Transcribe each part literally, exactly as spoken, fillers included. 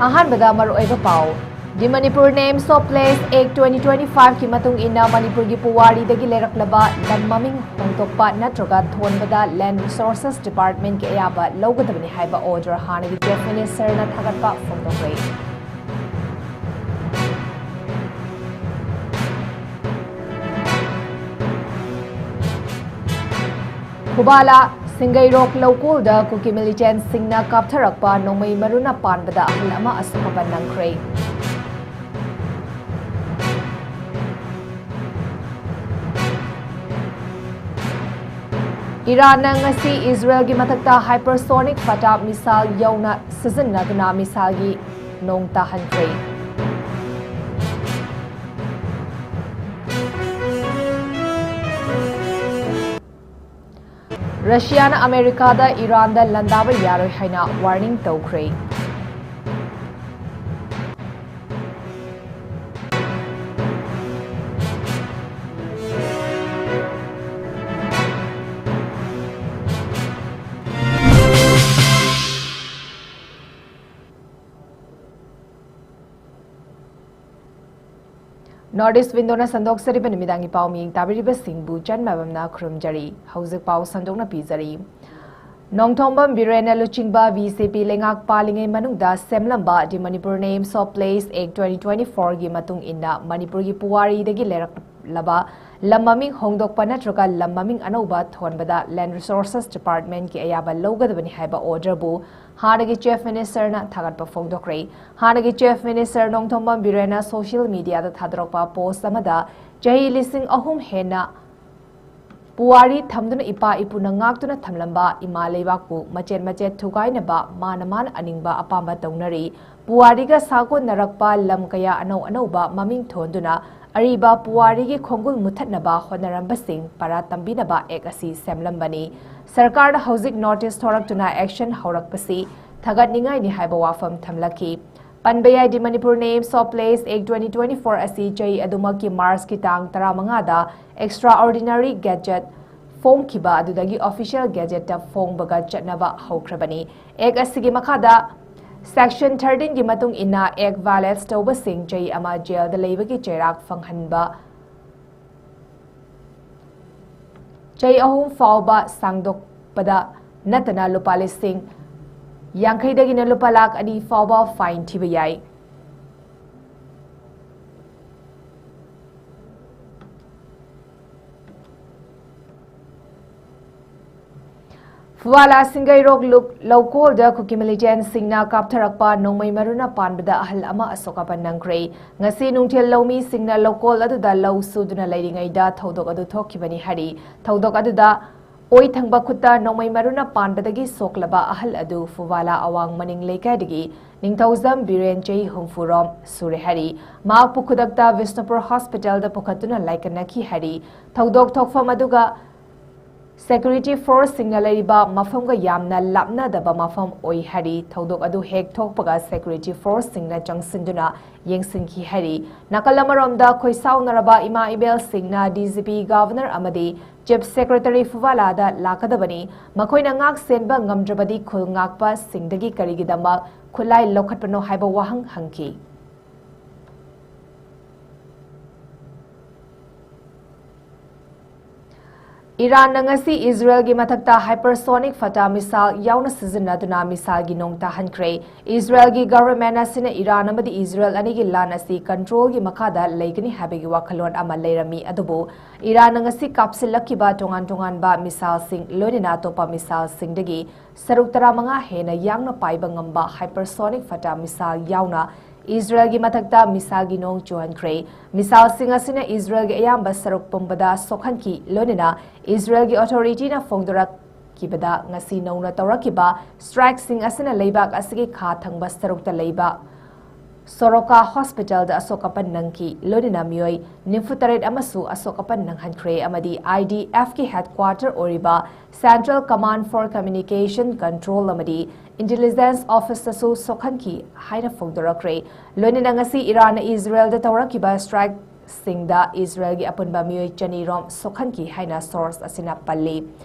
ꯑꯍꯥꯟꯕꯗ ꯃꯔꯨꯑꯣꯏꯕ ꯄꯥꯎ꯫ The Manipur Names of Place Act twenty twenty-five ꯀꯤ ꯃꯇꯨꯡ ꯏꯟꯅ ꯃꯅꯤꯄꯨꯔꯒꯤ ꯄꯨꯋꯥꯔꯤꯗꯒꯤ ꯂꯩꯔꯛꯂꯕ ꯂꯝ ꯃꯃꯤꯡ ꯍꯣꯡꯗꯣꯛꯄ ꯅꯠꯇ꯭ꯔꯒ ꯊꯣꯟꯕꯗ Land Resources Department ꯀꯤ ꯑꯌꯥꯕ ꯂꯧꯒꯗꯕꯅꯤ ꯍꯥꯏꯕ order ꯍꯥꯟꯅꯒꯤ Chief Minister ꯅ ꯊꯥꯒꯠꯄ ꯐꯣꯡꯗꯣꯛꯂꯦ꯫ ꯈꯨꯕꯥꯂꯥ ꯁꯤꯡꯒꯩꯔꯣꯛ ꯂꯧꯀꯣꯜꯗ ꯀꯨꯀꯤ militant ꯁꯤꯡꯅ ꯀꯥꯞꯊꯔꯛꯄ ꯅꯣꯡꯃꯩ ꯃꯔꯨꯅ ꯄꯥꯟꯕꯗ ꯑꯍꯜ ꯑꯃ ꯑꯁꯣꯛ ꯑꯄꯟ ꯅꯪꯈ꯭ꯔꯦ꯫ ꯏꯔꯥꯟꯅ ꯉꯁꯤ ꯏꯖꯔꯦꯜꯒꯤ ꯃꯊꯛꯇ hypersonic Fattah missile ꯌꯧꯅ ꯁꯤꯖꯤꯟꯅꯗꯨꯅ missile ꯒꯤ ꯅꯣꯡ ꯇꯥꯍꯟꯈ꯭ꯔꯦ꯫ ꯔꯁꯤꯌꯥꯅ ꯑꯃꯦꯔꯤꯀꯥꯗ ꯏꯔꯥꯟꯗ ꯂꯥꯟꯗꯥꯕ ꯌꯥꯔꯣꯏ ꯍꯥꯏꯅ warning ꯇꯧꯈ꯭ꯔꯦ꯫ North East Window ꯅ ꯁꯟꯗꯣꯛꯆꯔꯤꯕ ꯅꯨꯃꯤꯗꯥꯡꯒꯤ ꯄꯥꯎ ꯃꯤꯌꯦꯡ ꯇꯥꯕꯤꯔꯤꯕꯁꯤꯡꯕꯨ ꯆꯟꯃꯕꯝꯅ ꯈꯨꯔꯨꯝꯖꯔꯤ꯫ ꯍꯧꯖꯤꯛ ꯄꯥꯎ ꯁꯟꯗꯣꯛꯅ ꯄꯤꯖꯔꯤ꯫ ꯅꯣꯡꯊꯣꯝꯕꯝ ꯕꯤꯔꯦꯟꯅ ꯂꯨꯆꯤꯡꯕ ꯕꯤ ꯖꯦ ꯄꯤ ꯂꯩꯉꯥꯛ ꯄꯥꯜꯂꯤꯉꯩ ꯃꯅꯨꯡꯗ ꯁꯦꯝꯂꯝꯕ The Manipur Names of Place Act twenty twenty-four ꯒꯤ ꯃꯇꯨꯡ ꯏꯟꯅ ꯃꯅꯤꯄꯨꯔꯒꯤ ꯄꯨꯋꯥꯔꯤꯗꯒꯤ ꯂꯩꯔꯛꯂꯕ ꯂꯝ ꯃꯃꯤꯡ ꯍꯣꯡꯗꯣꯛꯄ ꯅꯠꯇ꯭ꯔꯒ ꯂꯝ ꯃꯃꯤꯡ ꯑꯅꯧꯕ ꯊꯣꯟꯕꯗ Land Resources Department ꯀꯤ ꯑꯌꯥꯕ ꯂꯧꯒꯗꯕꯅꯤ ꯍꯥꯏꯕ order ꯕꯨ ꯍꯥꯟꯅꯒꯤ Chief Minister ꯅ ꯊꯥꯒꯠꯄ ꯐꯣꯡꯗꯣꯛꯈ꯭ꯔꯦ꯫ ꯍꯥꯟꯅꯒꯤ Chief Minister Nongthombam ꯕꯤꯔꯦꯟꯅ social media ꯗ ꯊꯥꯗꯣꯔꯛꯄ post ꯑꯃꯗ ꯆꯍꯤ ꯂꯤꯁꯤꯡ ꯑꯍꯨꯝ ꯍꯦꯟꯅ ꯄꯨꯋꯥꯔꯤ ꯊꯝꯗꯨꯅ ꯏꯄꯥ ꯏꯄꯨꯅ ꯉꯥꯛꯇꯨꯅ ꯊꯝꯂꯝꯕ ꯏꯃꯥ ꯂꯩꯕꯥꯛꯄꯨ ꯃꯆꯦꯠ ꯃꯆꯦꯠ ꯊꯨꯒꯥꯏꯅꯕ ꯃꯥꯅ ꯃꯥꯅ ꯑꯅꯤꯡꯕ ꯑꯄꯥꯝꯕ ꯇꯧꯅꯔꯤ꯫ ꯄꯨꯋꯥꯔꯤꯒ ꯁꯥꯒꯣꯟꯅꯔꯛꯄ ꯂꯝ ꯀꯌꯥ ꯑꯅꯧ ꯑꯅꯧꯕ ꯃꯃꯤꯡ ꯊꯣꯟꯗꯨꯅ ꯑꯔꯤꯕ ꯄꯨꯋꯥꯔꯤꯒꯤ ꯈꯣꯡꯒꯨꯜ ꯃꯨꯊꯠꯅꯕ ꯍꯣꯠꯅꯔꯝꯕꯁꯤꯡ ꯄꯔꯥ ꯇꯝꯕꯤꯅꯕ act ꯑꯁꯤ ꯁꯦꯝꯂꯝꯕꯅꯤ꯫ ꯁꯔꯀꯥꯔꯗ ꯍꯧꯖꯤꯛ notice ꯊꯣꯔꯛꯇꯨꯅ action ꯍꯧꯔꯛꯄꯁꯤ ꯊꯥꯒꯠꯅꯤꯡꯉꯥꯏꯅꯤ ꯍꯥꯏꯕ ꯋꯥꯐꯝ ꯊꯝꯂꯛꯈꯤ꯫ ꯄꯟꯕ ꯌꯥꯏ, The Manipur Names of Place Act twenty twenty-four ꯑꯁꯤ ꯆꯍꯤ ꯑꯗꯨꯃꯛꯀꯤ March ꯀꯤ ꯇꯥꯡ ꯇꯔꯥꯃꯉꯥꯗ extraordinary gazette ꯐꯣꯡꯈꯤꯕ ꯑꯗꯨꯗꯒꯤ official gazette ꯇ ꯐꯣꯡꯕꯒ ꯆꯠꯅꯕ ꯍꯧꯈ꯭ꯔꯕꯅꯤ꯫ Act ꯑꯁꯤꯒꯤ ꯃꯈꯥꯗ Section thirteen ꯒꯤ ꯃꯇꯨꯡ ꯏꯟꯅ Act violate ꯇꯧꯕꯁꯤꯡ ꯆꯍꯤ ꯑꯃ ꯖꯦꯜꯗ ꯂꯩꯕꯒꯤ ꯆꯩꯔꯥꯛ ꯐꯪꯍꯟꯕ, ꯆꯍꯤ ꯑꯍꯨꯝ ꯐꯥꯎꯕ ꯁꯥꯡꯗꯣꯛꯄꯗ ꯅꯠꯇꯅ ꯂꯨꯄꯥ ꯂꯤꯁꯤꯡ ꯌꯥꯡꯈꯩꯗꯒꯤꯅ ꯂꯨꯄꯥ ꯂꯥꯈ ꯑꯅꯤ ꯐꯥꯎꯕ fine ꯊꯤꯕ ꯌꯥꯏ꯫ ꯐꯨꯋꯥꯂꯥ ꯁꯤꯡꯒꯩꯔꯣꯛ ꯂꯨꯞ ꯂꯧꯀꯣꯜꯗ ꯀꯨꯀꯤ ꯃꯤꯂꯤꯇꯦꯟꯁꯤꯡꯅ ꯀꯥꯞꯊꯔꯛꯄ ꯅꯣꯡꯃꯩ ꯃꯔꯨꯅ ꯄꯥꯟꯕꯗ ꯑꯍꯜ ꯑꯃ ꯑꯁꯣꯛ ꯑꯄꯟ ꯅꯪꯈ꯭ꯔꯦ꯫ ꯉꯁꯤ ꯅꯨꯡꯊꯤꯜ ꯂꯧꯃꯤꯁꯤꯡꯅ ꯂꯧꯀꯣꯜ ꯑꯗꯨꯗ ꯂꯧ ꯁꯨꯗꯨꯅ ꯂꯩꯔꯤꯉꯩꯗ ꯊꯧꯗꯣꯛ ꯑꯗꯨ ꯊꯣꯛꯈꯤꯕꯅꯤ ꯍꯥꯏꯔꯤ꯫ ꯊꯧꯗꯣꯛ ꯑꯗꯨꯗ ꯑꯣꯏ ꯊꯪꯕ ꯈꯨꯠꯇ ꯅꯣꯡꯃꯩ ꯃꯔꯨꯅ ꯄꯥꯟꯕꯗꯒꯤ ꯁꯣꯛꯂꯕ ꯑꯍꯜ ꯑꯗꯨ ꯐꯨꯋꯥꯂꯥ ꯑꯋꯥꯡ ꯃꯅꯤꯡ ꯂꯩꯀꯥꯏꯗꯒꯤ ꯅꯤꯡꯊꯧꯖꯝ ꯕꯤꯔꯦꯟ, ꯆꯍꯤ ꯍꯨꯝꯐꯨꯔꯣꯝ ꯁꯨꯔꯦ ꯍꯥꯏꯔꯤ꯫ ꯃꯍꯥꯛꯄꯨ ꯈꯨꯗꯛꯇ ꯕꯤꯁꯅꯨꯄꯨꯔ ꯍꯣꯁꯄꯤꯇꯥꯜꯗ ꯄꯨꯈꯠꯇꯨꯅ ꯂꯥꯏꯀꯠꯅꯈꯤ ꯍꯥꯏꯔꯤ꯫ ꯊꯧꯗꯣꯛ ꯊꯣꯛꯐꯝ ꯑꯗꯨꯒ ꯁꯦꯀ꯭ꯌꯨꯔꯤꯇꯤ ꯐꯣꯔꯁꯁꯤꯡꯅ ꯂꯩꯔꯤꯕ ꯃꯐꯝꯒ ꯌꯥꯝꯅ ꯂꯥꯞꯅꯗꯕ ꯃꯐꯝ ꯑꯣꯏ ꯍꯥꯏꯔꯤ꯫ ꯊꯧꯗꯣꯛ ꯑꯗꯨ ꯍꯦꯛ ꯊꯣꯛꯄꯒ ꯁꯦꯀ꯭ꯌꯨꯔꯤꯇꯤ ꯐꯣꯔꯁꯁꯤꯡꯅ ꯆꯪꯁꯤꯟꯗꯨꯅ ꯌꯦꯡꯁꯤꯟꯈꯤ ꯍꯥꯏꯔꯤ꯫ ꯅꯥꯀꯜ ꯑꯃꯔꯣꯝꯗ, ꯈꯣꯏꯁꯥꯎꯅꯔꯕ ꯏꯃꯥ ꯏꯕꯦꯜꯁꯤꯡꯅ ꯗꯤ ꯖꯤ ꯄꯤ, ꯒꯚꯔꯅꯔ ꯑꯃꯗꯤ ꯆꯤꯐ ꯁꯦꯀ꯭ꯔꯦꯇꯔꯤ ꯐꯨꯋꯥꯂꯥꯗ ꯂꯥꯛꯀꯗꯕꯅꯤ꯫ ꯃꯈꯣꯏꯅ ꯉꯥꯛ ꯁꯦꯟꯕ ꯉꯝꯗ꯭ꯔꯕꯗꯤ ꯈꯨꯜ ꯉꯥꯛꯄꯁꯤꯡꯗꯒꯤ ꯀꯔꯤꯒꯤꯗꯃꯛ ꯈꯨꯠꯂꯥꯏ ꯂꯧꯈꯠꯄꯅꯣ ꯍꯥꯏꯕ ꯋꯥꯍꯪ ꯍꯪꯈꯤ꯫ ꯏꯔꯥꯟꯅ ꯉꯁꯤ ꯏꯖꯔꯦꯜꯒꯤ ꯃꯊꯛꯇ hypersonic Fattah missile ꯌꯥꯎꯅ ꯁꯤꯖꯤꯟꯅꯗꯨꯅ missileꯒꯤ ꯅꯣꯡ ꯇꯥꯍꯟꯈ꯭ꯔꯦ꯫ ꯏꯖꯔꯦꯜꯒꯤ ꯒꯚꯔꯟꯃꯦꯟꯠ ꯑꯁꯤꯅ ꯏꯔꯥꯟ ꯑꯃꯗꯤ ꯏꯖꯔꯦꯜ ꯑꯅꯤꯒꯤ ꯂꯥꯟ ꯑꯁꯤ ꯀꯟꯇ꯭ꯔꯣꯜꯒꯤ ꯃꯈꯥꯗ ꯂꯩꯒꯅꯤ ꯍꯥꯏꯕꯒꯤ ꯋꯥꯈꯜꯂꯣꯟ ꯑꯃ ꯂꯩꯔꯝꯃꯤ, ꯑꯗꯨꯕꯨ ꯏꯔꯥꯟꯅ ꯉꯁꯤ ꯀꯥꯞꯁꯤꯜꯂꯛꯈꯤꯕ ꯇꯣꯉꯥꯟ ꯇꯣꯉꯥꯟꯕ missileꯁꯤꯡ, ꯂꯣꯏꯅꯅ ꯑꯇꯣꯞꯄ missileꯁꯤꯡꯗꯒꯤ ꯁꯔꯨꯛ ꯇꯔꯥꯃꯉꯥ ꯍꯦꯟꯅ ꯌꯥꯡꯅ ꯄꯥꯏꯕ ꯉꯝꯕ hypersonic Fattah missile ꯌꯥꯎꯅ ꯏꯖꯔꯦꯜꯒꯤ ꯃꯊꯛꯇ missileꯒꯤ ꯅꯣꯡ ꯆꯨꯍꯟꯈ꯭ꯔꯦ꯫ Missileꯁꯤꯡ ꯑꯁꯤꯅ ꯏꯖꯔꯦꯜꯒꯤ ꯑꯌꯥꯝꯕ ꯁꯔꯨꯛ ꯄꯨꯝꯕꯗ ꯁꯣꯛꯍꯟꯈꯤ, ꯂꯣꯏꯅꯅ ꯏꯖꯔꯦꯜꯒꯤ authorityꯅ ꯐꯣꯡꯗꯣꯔꯛꯈꯤꯕꯗ, ꯉꯁꯤ ꯅꯧꯅ ꯇꯧꯔꯛꯈꯤꯕ strikeꯁꯤꯡ ꯑꯁꯤꯅ ꯂꯩꯕꯥꯛ ꯑꯁꯤꯒꯤ ꯈꯥ ꯊꯪꯕ ꯁꯔꯨꯛꯇ ꯂꯩꯕ ꯁꯣꯔꯣꯀꯥ ꯍꯣꯁꯄꯤꯇꯥꯜꯗ ꯑꯁꯣꯛ ꯑꯄꯟ ꯅꯪꯈꯤ, ꯂꯣꯏꯅꯅ ꯃꯤꯑꯣꯏ ꯅꯤꯐꯨ ꯇꯔꯦꯠ ꯑꯃꯁꯨ ꯑꯁꯣꯛ ꯑꯄꯟ ꯅꯪꯍꯟꯈ꯭ꯔꯦ ꯑꯃꯗꯤ IDFꯀꯤ headquarter ꯑꯣꯏꯔꯤꯕ Central Command for Communication Control ꯑꯃꯗꯤ Intelligence Officeꯇꯁꯨ ꯁꯣꯛꯍꯟꯈꯤ ꯍꯥꯏꯅ ꯐꯣꯡꯗꯣꯔꯛꯈ꯭ꯔꯦ꯫ ꯂꯣꯏꯅꯅ ꯉꯁꯤ ꯏꯔꯥꯟꯅ ꯏꯖꯔꯦꯜꯗ ꯇꯧꯔꯛꯈꯤꯕ strikeꯁꯤꯡꯗ ꯏꯖꯔꯦꯜꯒꯤ ꯑꯄꯨꯟꯕ ꯃꯤꯑꯣꯏ ꯆꯅꯤꯔꯣꯝ ꯁꯣꯛꯍꯟꯈꯤ ꯍꯥꯏꯅ source ꯑꯁꯤꯅ ꯄꯜꯂꯤ꯫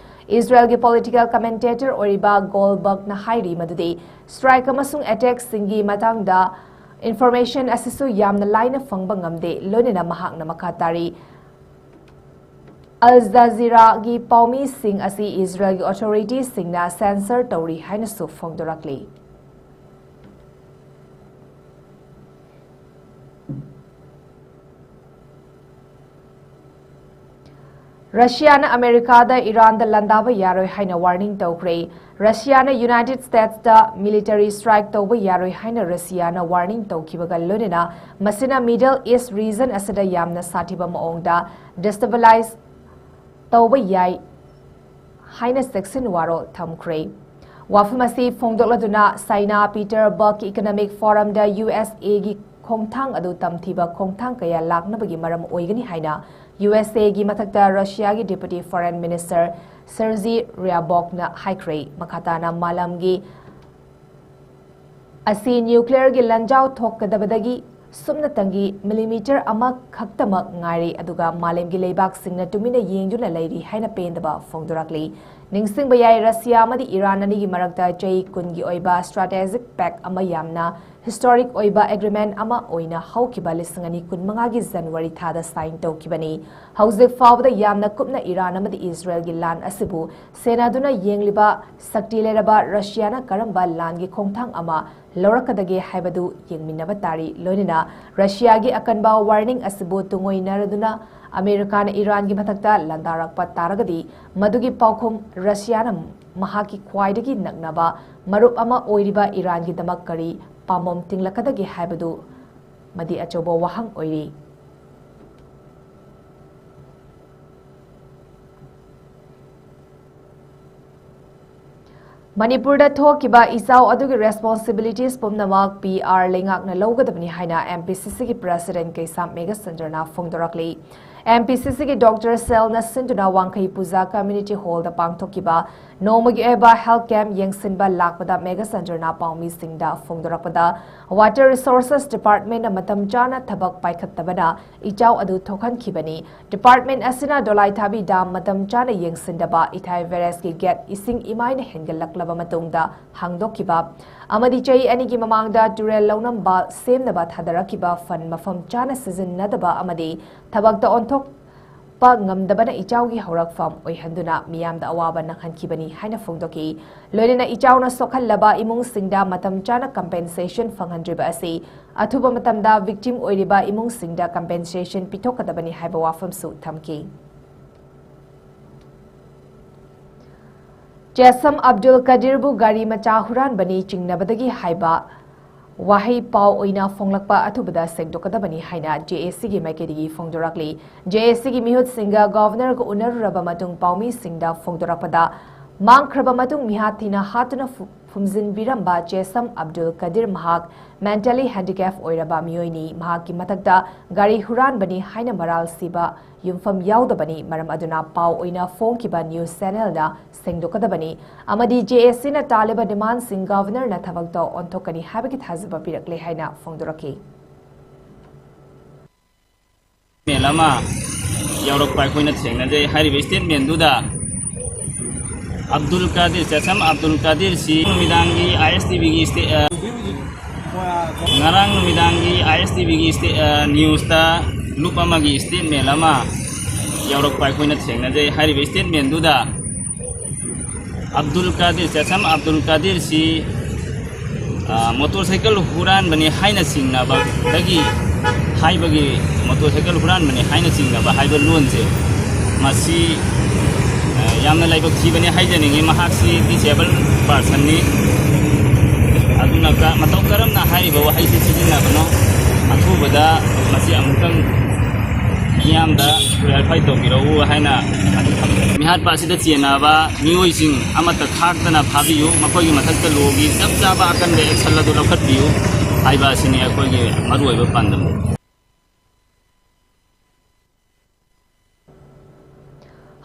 ꯏꯖꯔꯦꯜꯒꯤ ꯄꯣꯂꯤꯇꯤꯀꯦꯜ ꯀꯃꯦꯟꯇꯦꯇꯔ ꯑꯣꯏꯔꯤꯕ ꯒꯣꯜꯕꯔꯒꯅ ꯍꯥꯏꯔꯤ ꯃꯗꯨꯗꯤ ꯁ꯭ꯇ꯭ꯔꯥꯏꯛ ꯑꯃꯁꯨꯡ ꯑꯦꯇꯦꯛꯁꯤꯡꯒꯤ ꯃꯇꯥꯡꯗ ꯏꯟꯐꯣꯔꯃꯦꯁꯟ ꯑꯁꯤꯁꯨ ꯌꯥꯝꯅ ꯂꯥꯏꯅ ꯐꯪꯕ ꯉꯝꯗꯦ, ꯂꯣꯏꯅꯅ ꯃꯍꯥꯛꯅ ꯃꯈꯥ ꯇꯥꯔꯤ, ꯑꯜ ꯖꯖꯤꯔꯥꯒꯤ ꯄꯥꯎꯃꯤꯁꯤꯡ ꯑꯁꯤ ꯏꯖꯔꯦꯜꯒꯤ ꯑꯣꯊꯣꯔꯤꯇꯤꯁꯤꯡꯅ ꯁꯦꯟꯁꯔ ꯇꯧꯔꯤ ꯍꯥꯏꯅꯁꯨ ꯐꯣꯡꯗꯣꯔꯛꯂꯤ꯫ ꯔꯁꯤꯌꯥꯅ ꯑꯃꯦꯔꯤꯀꯥꯗ ꯏꯔꯥꯟꯗ ꯂꯥꯟꯗꯥꯕ ꯌꯥꯔꯣꯏ ꯍꯥꯏꯅ ꯋꯥꯔꯅꯤꯡ ꯇꯧꯈ꯭ꯔꯦ꯫ ꯔꯁꯤꯌꯥꯅ ꯌꯨꯅꯥꯏꯇꯦꯗ ꯁ꯭ꯇꯦꯠꯁꯇ ꯃꯤꯂꯤꯇꯔꯤ ꯁ꯭ꯇ꯭ꯔꯥꯏꯛ ꯇꯧꯕ ꯌꯥꯔꯣꯏ ꯍꯥꯏꯅ ꯔꯁꯤꯌꯥꯅ ꯋꯥꯔꯅꯤꯡ ꯇꯧꯈꯤꯕꯒ ꯂꯣꯏꯅꯅ ꯃꯁꯤꯅ ꯃꯤꯗꯜ ꯏꯁ꯭ꯠ ꯔꯤꯖꯟ ꯑꯁꯤꯗ ꯌꯥꯝꯅ ꯁꯥꯊꯤꯕ ꯃꯑꯣꯡꯗ ꯗꯤꯁꯇꯦꯕꯤꯂꯥꯏꯖ ꯇꯧꯕ ꯌꯥꯏ ꯍꯥꯏꯅ ꯆꯦꯛꯁꯤꯟ ꯋꯥꯔꯣꯜ ꯊꯝꯈ꯭ꯔꯦ꯫ ꯋꯥꯐꯝ ꯑꯁꯤ ꯐꯣꯡꯗꯣꯛꯂꯗꯨꯅ ꯆꯥꯏꯅꯥ ꯄꯤꯇꯔꯕꯔꯒꯀꯤ ꯏꯀꯣꯅꯣꯃꯤꯛ ꯐꯣꯔꯝꯗ ꯌꯨ ꯑꯦꯁ ꯑꯦꯒꯤ ꯈꯣꯡꯊꯥꯡ ꯑꯗꯨ ꯇꯝꯊꯤꯕ ꯈꯣꯡꯊꯥꯡ ꯀꯌꯥ ꯂꯥꯛꯅꯕꯒꯤ ꯃꯔꯝ ꯑꯣꯏꯒꯅꯤ ꯍꯥꯏꯅ ꯌꯨ ꯑꯦꯁ ꯑꯦꯒꯤ ꯃꯊꯛꯇ ꯔꯁꯤꯌꯥꯒꯤ ꯗꯤꯄ꯭ꯌꯨꯇꯤ ꯐꯣꯔꯦꯟ ꯃꯤꯅꯤꯁꯇꯔ ꯁꯔꯖꯤ ꯔꯤꯌꯥꯕꯣꯛꯅ ꯍꯥꯏꯈ꯭ꯔꯦ꯫ ꯃꯈꯥ ꯇꯥꯅ ꯃꯥꯂꯦꯝꯒꯤ ꯑꯁꯤ ꯅ꯭ꯌꯨꯀ꯭ꯂꯤꯌꯔꯒꯤ ꯂꯥꯟꯖꯥꯎ ꯊꯣꯛꯀꯗꯕꯗꯒꯤ ꯁꯨꯞꯅꯇꯪꯒꯤ ꯃꯤꯂꯤꯃꯤꯇꯔ ꯑꯃꯈꯛꯇꯃꯛ ꯉꯥꯏꯔꯦ, ꯑꯗꯨꯒ ꯃꯥꯂꯦꯝꯒꯤ ꯂꯩꯕꯥꯛꯁꯤꯡꯅ ꯇꯨꯃꯤꯟꯅ ꯌꯦꯡꯗꯨꯅ ꯂꯩꯔꯤ ꯍꯥꯏꯅ ꯄꯦꯟꯗꯕ ꯐꯣꯡꯗꯣꯔꯛꯂꯤ꯫ ꯅꯤꯡꯁꯤꯡꯕ ꯌꯥꯏ, ꯔꯁꯤꯌꯥ ꯑꯃꯗꯤ ꯏꯔꯥꯟ ꯑꯅꯤꯒꯤ ꯃꯔꯛꯇ ꯆꯍꯤ ꯀꯨꯟꯒꯤ ꯑꯣꯏꯕ ꯁ꯭ꯇ꯭ꯔꯥꯇꯦꯖꯤꯛ ꯄꯦꯛ ꯑꯃ ꯌꯥꯝꯅ ꯍꯤꯁꯇꯣꯔꯤꯛ ꯑꯣꯏꯕ ꯑꯦꯒ꯭ꯔꯤꯃꯦꯟ ꯑꯃ ꯑꯣꯏꯅ ꯍꯧꯈꯤꯕ ꯂꯤꯁꯤꯡ ꯑꯅꯤ ꯀꯨꯟꯃꯉꯥꯒꯤ ꯖꯅꯋꯥꯔꯤ ꯊꯥꯗ ꯁꯥꯏꯟ ꯇꯧꯈꯤꯕꯅꯤ꯫ ꯍꯧꯖꯤꯛ ꯐꯥꯎꯕꯗ ꯌꯥꯝꯅ ꯀꯨꯞꯅ ꯏꯔꯥꯟ ꯑꯃꯗꯤ ꯏꯖꯔꯦꯜꯒꯤ ꯂꯥꯟ ꯑꯁꯤꯕꯨ ꯁꯦꯟꯅꯗꯨꯅ ꯌꯦꯡꯂꯤꯕ ꯁꯛꯇꯤ ꯂꯩꯔꯕ ꯔꯁꯤꯌꯥꯅ ꯀꯔꯝꯕ ꯂꯥꯟꯒꯤ ꯈꯣꯡꯊꯥꯡ ꯑꯃ ꯂꯧꯔꯛꯀꯗꯒꯦ ꯍꯥꯏꯕꯗꯨ ꯌꯦꯡꯃꯤꯟꯅꯕ ꯇꯥꯔꯤ꯫ ꯂꯣꯏꯅꯅ ꯔꯁꯤꯌꯥꯒꯤ ꯑꯀꯟꯕ ꯋꯥꯔꯅꯤꯡ ꯑꯁꯤꯕꯨ ꯇꯨꯡꯑꯣꯏꯅꯔꯗꯨꯅ ꯑꯃꯦꯔꯤꯀꯥꯅ ꯏꯔꯥꯟꯒꯤ ꯃꯊꯛꯇ ꯂꯥꯟꯗꯥꯔꯛꯄ ꯇꯥꯔꯒꯗꯤ, ꯃꯗꯨꯒꯤ ꯄꯥꯎꯈꯨꯝ ꯔꯁꯤꯌꯥꯅ ꯃꯍꯥꯛꯀꯤ ꯈ꯭ꯋꯥꯏꯗꯒꯤ ꯅꯛꯅꯕ ꯃꯔꯨꯞ ꯑꯃ ꯑꯣꯏꯔꯤꯕ ꯏꯔꯥꯟꯒꯤꯗꯃꯛ ꯀꯔꯤ ꯄꯥꯝꯕꯣꯝ ꯇꯤꯡꯂꯛꯀꯗꯒꯦ ꯍꯥꯏꯕꯗꯨ ꯃꯗꯤ ꯑꯆꯧꯕ ꯋꯥꯍꯪ ꯑꯣꯏꯔꯤ꯫ ꯃꯅꯤꯄꯨꯔꯗ ꯊꯣꯛꯈꯤꯕ ꯏꯆꯥꯎ ꯑꯗꯨꯒꯤ ꯔꯦꯁꯄꯣꯟꯁꯤꯕꯤꯂꯤꯇꯤꯁ ꯄꯨꯝꯅꯃꯛ ꯄꯤ ꯑꯥꯔ ꯂꯩꯉꯥꯛꯅ ꯂꯧꯒꯗꯕꯅꯤ ꯍꯥꯏꯅ ꯑꯦꯝ ꯄꯤ ꯁꯤ ꯁꯤꯒꯤ ꯄ꯭ꯔꯦꯁꯤꯗꯦꯟꯠ ꯀꯩꯁꯥꯝ ꯃꯦꯘꯆꯟꯗ꯭ꯔꯅ ꯐꯣꯡꯗꯣꯔꯛꯂꯤ꯫ ꯑꯦꯝ ꯄꯤ ꯁꯤ ꯁꯤꯒꯤ ꯗꯣꯛꯇꯔ ꯁꯦꯜꯅ ꯁꯤꯟꯗꯨꯅ ꯋꯥꯡꯈꯩ ꯄꯨꯖꯥ ꯀꯝꯃ꯭ꯌꯨꯅꯤꯇꯤ ꯍꯣꯜꯗ ꯄꯥꯡꯊꯣꯛꯈꯤꯕ ꯅꯣꯡꯃꯒꯤ ꯑꯣꯏꯕ ꯍꯦꯜꯊ ꯀꯦꯝꯞ ꯌꯦꯡꯁꯤꯟꯕ ꯂꯥꯛꯄꯗ ꯃꯦꯘꯆꯟꯗ꯭ꯔꯅ ꯄꯥꯎꯃꯤꯁꯤꯡꯗ ꯐꯣꯡꯗꯣꯔꯛꯄꯗ, ꯋꯥꯇꯔ ꯔꯤꯁꯣꯔꯁꯦꯁ ꯗꯤꯄꯥꯔꯠꯃꯦꯟꯅ ꯃꯇꯝ ꯆꯥꯅ ꯊꯕꯛ ꯄꯥꯏꯈꯠꯇꯕꯅ ꯏꯆꯥꯎ ꯑꯗꯨ ꯊꯣꯛꯍꯟꯈꯤꯕꯅꯤ꯫ ꯗꯤꯄꯥꯔꯠꯃꯦꯟ ꯑꯁꯤꯅ ꯗꯣꯂꯥꯏꯊꯥꯕꯤ ꯗꯥꯝ ꯃꯇꯝ ꯆꯥꯅ ꯌꯦꯡꯁꯤꯟꯗꯕ, ꯏꯊꯥꯏ ꯕꯦꯔꯦꯖꯀꯤ ꯒꯦꯠ ꯏꯁꯤꯡ ꯏꯃꯥꯏꯅ ꯍꯦꯟꯒꯠꯂꯛꯂꯕ ꯃꯇꯨꯡꯗ ꯍꯥꯡꯗꯣꯛꯈꯤꯕ ꯑꯃꯗꯤ ꯆꯍꯤ ꯑꯅꯤꯒꯤ ꯃꯃꯥꯡꯗ ꯇꯨꯔꯦꯜ ꯂꯧꯅꯝꯕ ꯁꯦꯝꯅꯕ ꯊꯥꯗꯔꯛꯈꯤꯕ ꯐꯟ ꯃꯐꯝ ꯆꯥꯅ ꯁꯤꯖꯤꯟꯅꯗꯕ ꯑꯃꯗꯤ ꯊꯕꯛꯇ ꯑꯣꯟꯊꯣꯛꯄ ꯉꯝꯗꯕꯅ ꯏꯆꯥꯎꯒꯤ ꯍꯧꯔꯛꯐꯝ ꯑꯣꯏꯍꯟꯗꯨꯅ ꯃꯤꯌꯥꯝꯗ ꯑꯋꯥꯕ ꯅꯪꯍꯟꯈꯤꯕꯅꯤ ꯍꯥꯏꯅ ꯐꯣꯡꯗꯣꯛꯈꯤ꯫ ꯂꯣꯏꯅꯅ ꯏꯆꯥꯎꯅ ꯁꯣꯛꯍꯜꯂꯕ ꯏꯃꯨꯡꯁꯤꯡꯗ ꯃꯇꯝ ꯆꯥꯅ ꯀꯝꯄꯦꯟꯁꯦꯁꯟ ꯐꯪꯍꯟꯗ꯭ꯔꯤꯕ ꯑꯁꯤ ꯑꯊꯨꯕ ꯃꯇꯝꯗ ꯚꯤꯛꯇꯤꯝ ꯑꯣꯏꯔꯤꯕ ꯏꯃꯨꯡꯁꯤꯡꯗ ꯀꯝꯄꯦꯟꯁꯦꯁꯟ ꯄꯤꯊꯣꯛꯀꯗꯕꯅꯤ ꯍꯥꯏꯕ ꯋꯥꯐꯝꯁꯨ ꯊꯝꯈꯤ꯫ ꯆꯦꯁꯝ ꯑꯕꯗꯨꯜ ꯀꯗꯤꯔꯕꯨ ꯒꯥꯔꯤ ꯃꯆꯥ ꯍꯨꯔꯥꯟꯕꯅꯤ ꯆꯤꯡꯅꯕꯗꯒꯤ ꯍꯥꯏꯕ ꯋꯥꯍꯩ ꯄꯥꯎ ꯑꯣꯏꯅ ꯐꯣꯡꯂꯛꯄ ꯑꯊꯨꯕꯗ ꯁꯦꯡꯗꯣꯛꯀꯗꯕꯅꯤ ꯍꯥꯏꯅ ꯖꯦ ꯑꯦ ꯁꯤꯒꯤ ꯃꯥꯏꯀꯩꯗꯒꯤ ꯐꯣꯡꯗꯣꯔꯛꯂꯤ꯫ ꯖꯦ ꯑꯦ ꯁꯤꯒꯤ ꯃꯤꯍꯨꯠꯁꯤꯡꯒ ꯒꯣꯚꯔꯅꯔꯒ ꯎꯅꯔꯨꯔꯕ ꯃꯇꯨꯡ ꯄꯥꯎꯃꯤꯁꯤꯡꯗ ꯐꯣꯡꯗꯣꯔꯛꯄꯗ, ꯃꯥꯡꯈ꯭ꯔꯕ ꯃꯇꯨꯡ ꯃꯤꯍꯥꯠ ꯊꯤꯅ ꯍꯥꯠꯇꯨꯅ ꯐꯨ-, ꯐꯨꯝꯖꯤꯟꯕꯤꯔꯝꯕ ꯆꯦꯁꯝ ꯑꯕꯗꯨꯜ ꯀꯗꯤꯔ ꯃꯍꯥꯛ ꯃꯦꯟꯇꯦꯂꯤ ꯍꯦꯟꯗꯤꯀꯦꯞ ꯑꯣꯏꯔꯕ ꯃꯤꯑꯣꯏꯅꯤ꯫ ꯃꯍꯥꯛꯀꯤ ꯃꯊꯛꯇ ꯒꯥꯔꯤ ꯍꯨꯔꯥꯟꯕꯅꯤ ꯍꯥꯏꯅ ꯃꯔꯥꯜ ꯁꯤꯕ ꯌꯨꯝꯐꯝ ꯌꯥꯎꯗꯕꯅꯤ꯫ ꯃꯔꯝ ꯑꯗꯨꯅ ꯄꯥꯎ ꯑꯣꯏꯅ ꯐꯣꯡꯈꯤꯕ ꯅ꯭ꯌꯨꯁ ꯆꯦꯅꯦꯜꯗ ꯁꯦꯡꯗꯣꯛꯀꯗꯕꯅꯤ ꯑꯃꯗꯤ ꯖꯦ ꯑꯦ ꯁꯤꯅ ꯇꯥꯜꯂꯤꯕ ꯗꯤꯃꯥꯟꯁꯤꯡ ꯒꯚꯔꯅꯔꯅ ꯊꯕꯛꯇ ꯑꯣꯟꯊꯣꯛꯀꯅꯤ ꯍꯥꯏꯕꯒꯤ ꯊꯥꯖꯕ ꯄꯤꯔꯛꯂꯦ ꯍꯥꯏꯅ ꯐꯣꯡꯗꯣꯔꯛꯈꯤ꯫ ꯃꯦꯜ ꯑꯃ ꯌꯥꯎꯔꯛꯄ ꯑꯩꯈꯣꯏꯅ ꯊꯦꯡꯅꯖꯩ꯫ ꯍꯥꯏꯔꯤꯕ ꯁ꯭ꯇꯦꯠꯃꯦꯟꯗꯨꯗ ꯑꯕꯗꯨꯜ ꯀꯥꯗꯤꯔ, ꯆꯦꯁꯝ ꯑꯕꯗꯨꯜ ꯀꯥꯗꯤꯔꯁꯤ ꯅꯨꯃꯤꯗꯥꯡꯒꯤ ꯑꯥꯏ ꯑꯦꯁ ꯇꯤ ꯚꯤꯒꯤ ꯁ꯭ꯇꯦ-, ꯑ, ꯉꯔꯥꯡ ꯅꯨꯃꯤꯗꯥꯡꯒꯤ ꯑꯥꯏ ꯑꯦꯁ ꯇꯤ ꯚꯤꯒꯤ ꯁ꯭ꯇꯦ-, ꯑ, ꯅ꯭ꯌꯨꯁꯇ ꯂꯨꯞ ꯑꯃꯒꯤ ꯁ꯭ꯇꯦꯠꯃꯦꯟ ꯑꯃ ꯌꯥꯎꯔꯛꯄ ꯑꯩꯈꯣꯏꯅ ꯊꯦꯡꯅꯖꯩ꯫ ꯍꯥꯏꯔꯤꯕ ꯁ꯭ꯇꯦꯠꯃꯦꯟꯗꯨꯗ ꯑꯕꯗꯨꯜ ꯀꯥꯗꯤꯔ, ꯆꯦꯁꯝ ꯑꯕꯗꯨꯜ ꯀꯥꯗꯤꯔꯁꯤ, ꯑ, ꯃꯣꯇꯣꯔꯁꯥꯏꯀꯜ ꯍꯨꯔꯥꯟꯕꯅꯤ ꯍꯥꯏꯅ ꯆꯤꯡꯅꯕꯗꯒꯤ ꯍꯥꯏꯕꯒꯤ, ꯃꯣꯇꯣꯔꯁꯥꯏꯀꯜ ꯍꯨꯔꯥꯟꯕꯅꯤ ꯍꯥꯏꯅ ꯆꯤꯡꯅꯕ ꯍꯥꯏꯕ ꯂꯣꯟꯁꯦ, ꯃꯁꯤ, ꯑ, ꯌꯥꯝꯅ ꯂꯥꯏꯕꯛ ꯊꯤꯕꯅꯤ ꯍꯥꯏꯖꯅꯤꯡꯉꯤ꯫ ꯃꯍꯥꯛꯁꯤ ꯗꯤꯁꯦꯕꯜ ꯄꯥꯔꯁꯟꯅꯤ꯫ ꯑꯗꯨꯅ ꯀ-, ꯃꯇꯧ ꯀꯔꯝꯅ ꯍꯥꯏꯔꯤꯕ ꯋꯥꯍꯩꯁꯤ ꯁꯤꯖꯤꯟꯅꯕꯅꯣ? ꯑꯊꯨꯕꯗ ꯃꯁꯤ ꯑꯃꯨꯛꯇꯪ ꯃꯤꯌꯥꯝꯗ ꯀ꯭ꯂꯦꯔꯤꯐꯥꯏ ꯇꯧꯕꯤꯔꯛꯎ ꯍꯥꯏꯅ ꯃꯤꯍꯥꯠꯄ ꯑꯁꯤꯗ ꯆꯦꯟꯅꯕ ꯃꯤꯑꯣꯏꯁꯤꯡ ꯑꯃꯠꯇ ꯈꯥꯛꯇꯅ ꯐꯥꯕꯤꯌꯨ, ꯃꯈꯣꯏꯒꯤ ꯃꯊꯛꯇ ꯂꯣꯒꯤ ꯆꯞ ꯆꯥꯕ ꯑꯀꯟꯕ ꯑꯦꯛꯁꯟ ꯑꯗꯨ ꯂꯧꯈꯠꯄꯤꯌꯨ ꯍꯥꯏꯕ ꯑꯁꯤꯅꯤ ꯑꯩꯈꯣꯏꯒꯤ ꯃꯔꯨꯑꯣꯏꯕ ꯄꯥꯟꯗꯝ꯫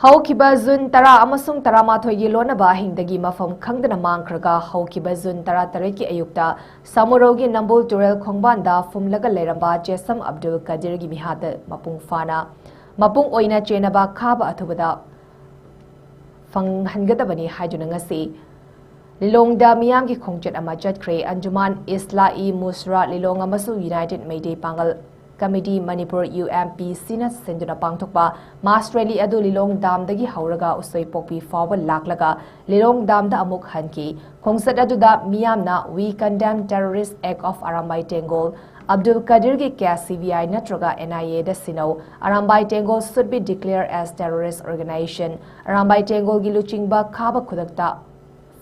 ꯍꯧꯈꯤꯕ ꯖꯨꯟ ꯇꯔꯥ ꯑꯃꯁꯨꯡ ꯇꯔꯥꯃꯥꯊꯣꯏꯒꯤ ꯂꯣꯟꯅꯕ ꯑꯍꯤꯡꯗꯒꯤ ꯃꯐꯝ ꯈꯪꯗꯅ ꯃꯥꯡꯈ꯭ꯔꯒ ꯍꯧꯈꯤꯕ ꯖꯨꯟ ꯇꯔꯥꯇꯔꯦꯠꯀꯤ ꯑꯌꯨꯛꯇ ꯁꯥꯃꯨꯔꯧꯒꯤ ꯅꯝꯕꯨꯜ ꯇꯨꯔꯦꯜ ꯈꯣꯡꯕꯥꯟꯗ ꯐꯨꯝꯂꯒ ꯂꯩꯔꯝꯕ ꯆꯦꯁꯝ ꯑꯕꯗꯨꯜ ꯀꯗꯤꯔꯒꯤ ꯃꯤꯍꯥꯠ ꯃꯄꯨꯡ ꯐꯥꯅ, ꯃꯄꯨꯡ ꯑꯣꯏꯅ ꯆꯦꯟꯅꯕ ꯈꯥꯕ ꯑꯊꯨꯕꯗ ꯐꯪꯍꯟꯒꯗꯕꯅꯤ ꯍꯥꯏꯗꯨꯅ ꯉꯁꯤ ꯂꯤꯂꯣꯡꯗ ꯃꯤꯌꯥꯝꯒꯤ ꯈꯣꯡꯆꯠ ꯑꯃ ꯆꯠꯈ꯭ꯔꯦ꯫ ꯑꯟꯖꯨꯃꯥꯟ ꯏꯁꯂꯥ-ꯏ ꯃꯨꯁꯔꯥ ꯂꯤꯂꯣꯡ ꯑꯃꯁꯨꯡ united Meitei Pangal committee Manipur, U M P ꯁꯤꯅ ꯁꯤꯟꯗꯨꯅ ꯄꯥꯡꯊꯣꯛꯄ ꯃꯥꯁ ꯔꯦꯂꯤ ꯑꯗꯨ ꯂꯤꯂꯣꯡ ꯗꯥꯝꯗꯒꯤ ꯍꯧꯔꯒ ꯎꯁꯣꯏꯄꯣꯛꯄꯤ ꯐꯥꯎꯕ ꯂꯥꯛꯂꯒ ꯂꯤꯂꯣꯡ ꯗꯥꯝꯗ ꯑꯃꯨꯛ ꯍꯟꯈꯤ꯫ ꯈꯣꯡꯆꯠ ꯑꯗꯨꯗ ꯃꯤꯌꯥꯝꯅ "We condemn terrorist act of Arambai Tenggol, Abdul ꯀꯗꯤꯔꯒꯤ ꯀꯦꯁ ꯁꯤ ꯕꯤ ꯑꯥꯏ ꯅꯠꯇ꯭ꯔꯒ ꯑꯦꯟ ꯑꯥꯏ ꯑꯦꯗ ꯁꯤꯟꯅꯧ, Arambai Tenggol should be declared as terrorist organization, Arambai ꯇꯦꯡꯒꯣꯜꯒꯤ ꯂꯨꯆꯤꯡꯕ ꯈꯥꯕ ꯈꯨꯗꯛꯇ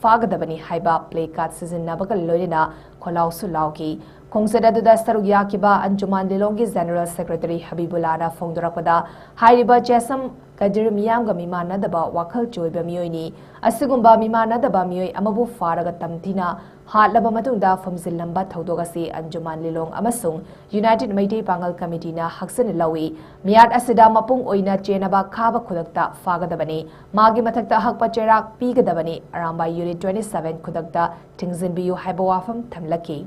ꯐꯥꯒꯗꯕꯅꯤ" ꯍꯥꯏꯕ ꯄ꯭ꯂꯦ ꯀꯥꯔꯗ ꯁꯤꯖꯤꯟꯅꯕꯒ ꯂꯣꯏꯅꯅ ꯈꯣꯜꯂꯥꯎꯁꯨ ꯂꯥꯎꯈꯤ꯫ ꯈꯣꯡꯆꯠ ꯑꯗꯨꯗ ꯁꯔꯨꯛ ꯌꯥꯈꯤꯕ ꯑꯟꯖꯨꯃꯥꯟ ꯂꯤꯂꯣꯡꯒꯤ ꯖꯦꯅꯔꯦꯜ ꯁꯦꯀ꯭ꯔꯦꯇꯔꯤ ꯍꯕꯤꯕꯨꯜꯂꯥꯅ ꯐꯣꯡꯗꯣꯔꯛꯄꯗ, ꯍꯥꯏꯔꯤꯕ ꯆꯦꯁꯝ ꯀꯗꯤꯔ ꯃꯤꯌꯥꯝꯒ ꯃꯤꯃꯥꯟꯅꯗꯕ ꯋꯥꯈꯜ ꯆꯣꯏꯕ ꯃꯤꯑꯣꯏꯅꯤ꯫ ꯑꯁꯤꯒꯨꯝꯕ ꯃꯤꯃꯥꯟꯅꯗꯕ ꯃꯤꯑꯣꯏ ꯑꯃꯕꯨ ꯐꯥꯔꯒ ꯇꯝꯊꯤꯅ ꯍꯥꯠꯂꯕ ꯃꯇꯨꯡꯗ ꯐꯨꯝꯖꯤꯜꯂꯝꯕ ꯊꯧꯗꯣꯛ ꯑꯁꯤ ꯑꯟꯖꯨꯃꯥꯟ ꯂꯤꯂꯣꯡ ꯑꯃꯁꯨꯡ ꯌꯨꯅꯥꯏꯇꯦꯗ ꯃꯩꯇꯩ ꯄꯥꯡꯒꯜ ꯀꯃꯤꯇꯤꯅ ꯍꯛꯆꯤꯟꯅ ꯂꯧꯏ꯫ ꯃꯤꯍꯥꯠ ꯑꯁꯤꯗ ꯃꯄꯨꯡ ꯑꯣꯏꯅ ꯆꯦꯟꯅꯕ ꯈꯥꯕ ꯈꯨꯗꯛꯇ ꯐꯥꯒꯗꯕꯅꯤ꯫ ꯃꯥꯒꯤ ꯃꯊꯛꯇ ꯑꯍꯛꯄ ꯆꯩꯔꯥꯛ ꯄꯤꯒꯗꯕꯅꯤ꯫ ꯑꯔꯥꯝꯕꯥꯏ ꯌꯨꯅꯤꯠ twenty seven ꯈꯨꯗꯛꯇ ꯊꯤꯡꯖꯤꯟꯕꯤꯌꯨ ꯍꯥꯏꯕ ꯋꯥꯐꯝ ꯊꯝꯂꯛꯈꯤ꯫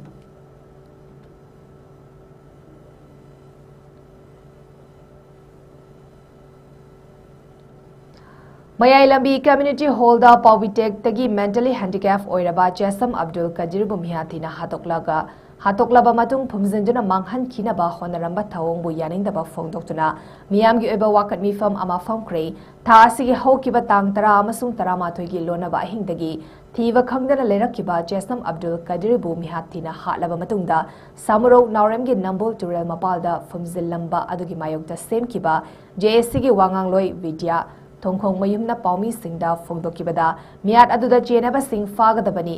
ꯃꯌꯥꯏ ꯂꯝꯕꯤ ꯀꯝꯃ꯭ꯌꯨꯅꯤꯇꯤ ꯍꯣꯜꯗ ꯄꯥꯎꯕꯤꯇꯦꯛꯇꯒꯤ ꯃꯦꯟꯇꯦꯂꯤ ꯍꯦꯟꯗꯤꯀꯦꯞ ꯑꯣꯏꯔꯕ ꯆꯦꯁꯝ ꯑꯕꯗꯨꯜ ꯀꯗꯤꯔꯕꯨ ꯃꯤꯍꯥꯠ ꯊꯤꯅ ꯍꯥꯠꯇꯣꯛꯂꯒ, ꯍꯥꯠꯇꯣꯛꯂꯕ ꯃꯇꯨꯡ ꯐꯨꯝꯖꯤꯟꯗꯨꯅ ꯃꯥꯡꯍꯟꯈꯤꯅꯕ ꯍꯣꯠꯅꯔꯝꯕ ꯊꯧꯑꯣꯡꯕꯨ ꯌꯥꯅꯤꯡꯗꯕ ꯐꯣꯡꯗꯣꯛꯇꯨꯅ ꯃꯤꯌꯥꯝꯒꯤ ꯑꯣꯏꯕ ꯋꯥꯀꯠ ꯃꯤꯐꯝ ꯑꯃ ꯐꯝꯈ꯭ꯔꯦ꯫ ꯊꯥ ꯑꯁꯤꯒꯤ ꯍꯧꯈꯤꯕ ꯇꯥꯡ ꯇꯔꯥ ꯑꯃꯁꯨꯡ ꯇꯔꯥꯃꯥꯊꯣꯏꯒꯤ ꯂꯣꯟꯅꯕ ꯑꯍꯤꯡꯗꯒꯤ ꯊꯤꯕ ꯈꯪꯗꯅ ꯂꯩꯔꯛꯈꯤꯕ ꯆꯦꯁꯝ ꯑꯕꯗꯨꯜ ꯀꯗꯤꯔꯕꯨ ꯃꯤꯍꯥꯠ ꯊꯤꯅ ꯍꯥꯠꯂꯕ ꯃꯇꯨꯡꯗ ꯁꯥꯃꯨꯔꯧ ꯅꯥꯎꯔꯦꯝꯒꯤ ꯅꯝꯕꯣꯜ ꯇꯨꯔꯦꯜ ꯃꯄꯥꯜꯗ ꯐꯨꯝꯖꯤꯜꯂꯝꯕ ꯑꯗꯨꯒꯤ ꯃꯥꯌꯣꯛꯇ ꯁꯦꯝꯈꯤꯕ ꯖꯦ ꯑꯦ ꯁꯤꯒꯤ ꯋꯥꯉꯥꯡꯂꯣꯏ ꯕꯤꯗ꯭ꯌꯥ ꯊꯣꯡꯈꯣꯡ ꯃꯌꯨꯝꯅ ꯄꯥꯎꯃꯤꯁꯤꯡꯗ ꯐꯣꯡꯗꯣꯛꯈꯤꯕꯗ, ꯃꯤꯍꯥꯠ ꯑꯗꯨꯗ ꯆꯦꯟꯅꯕꯁꯤꯡ ꯐꯥꯒꯗꯕꯅꯤ,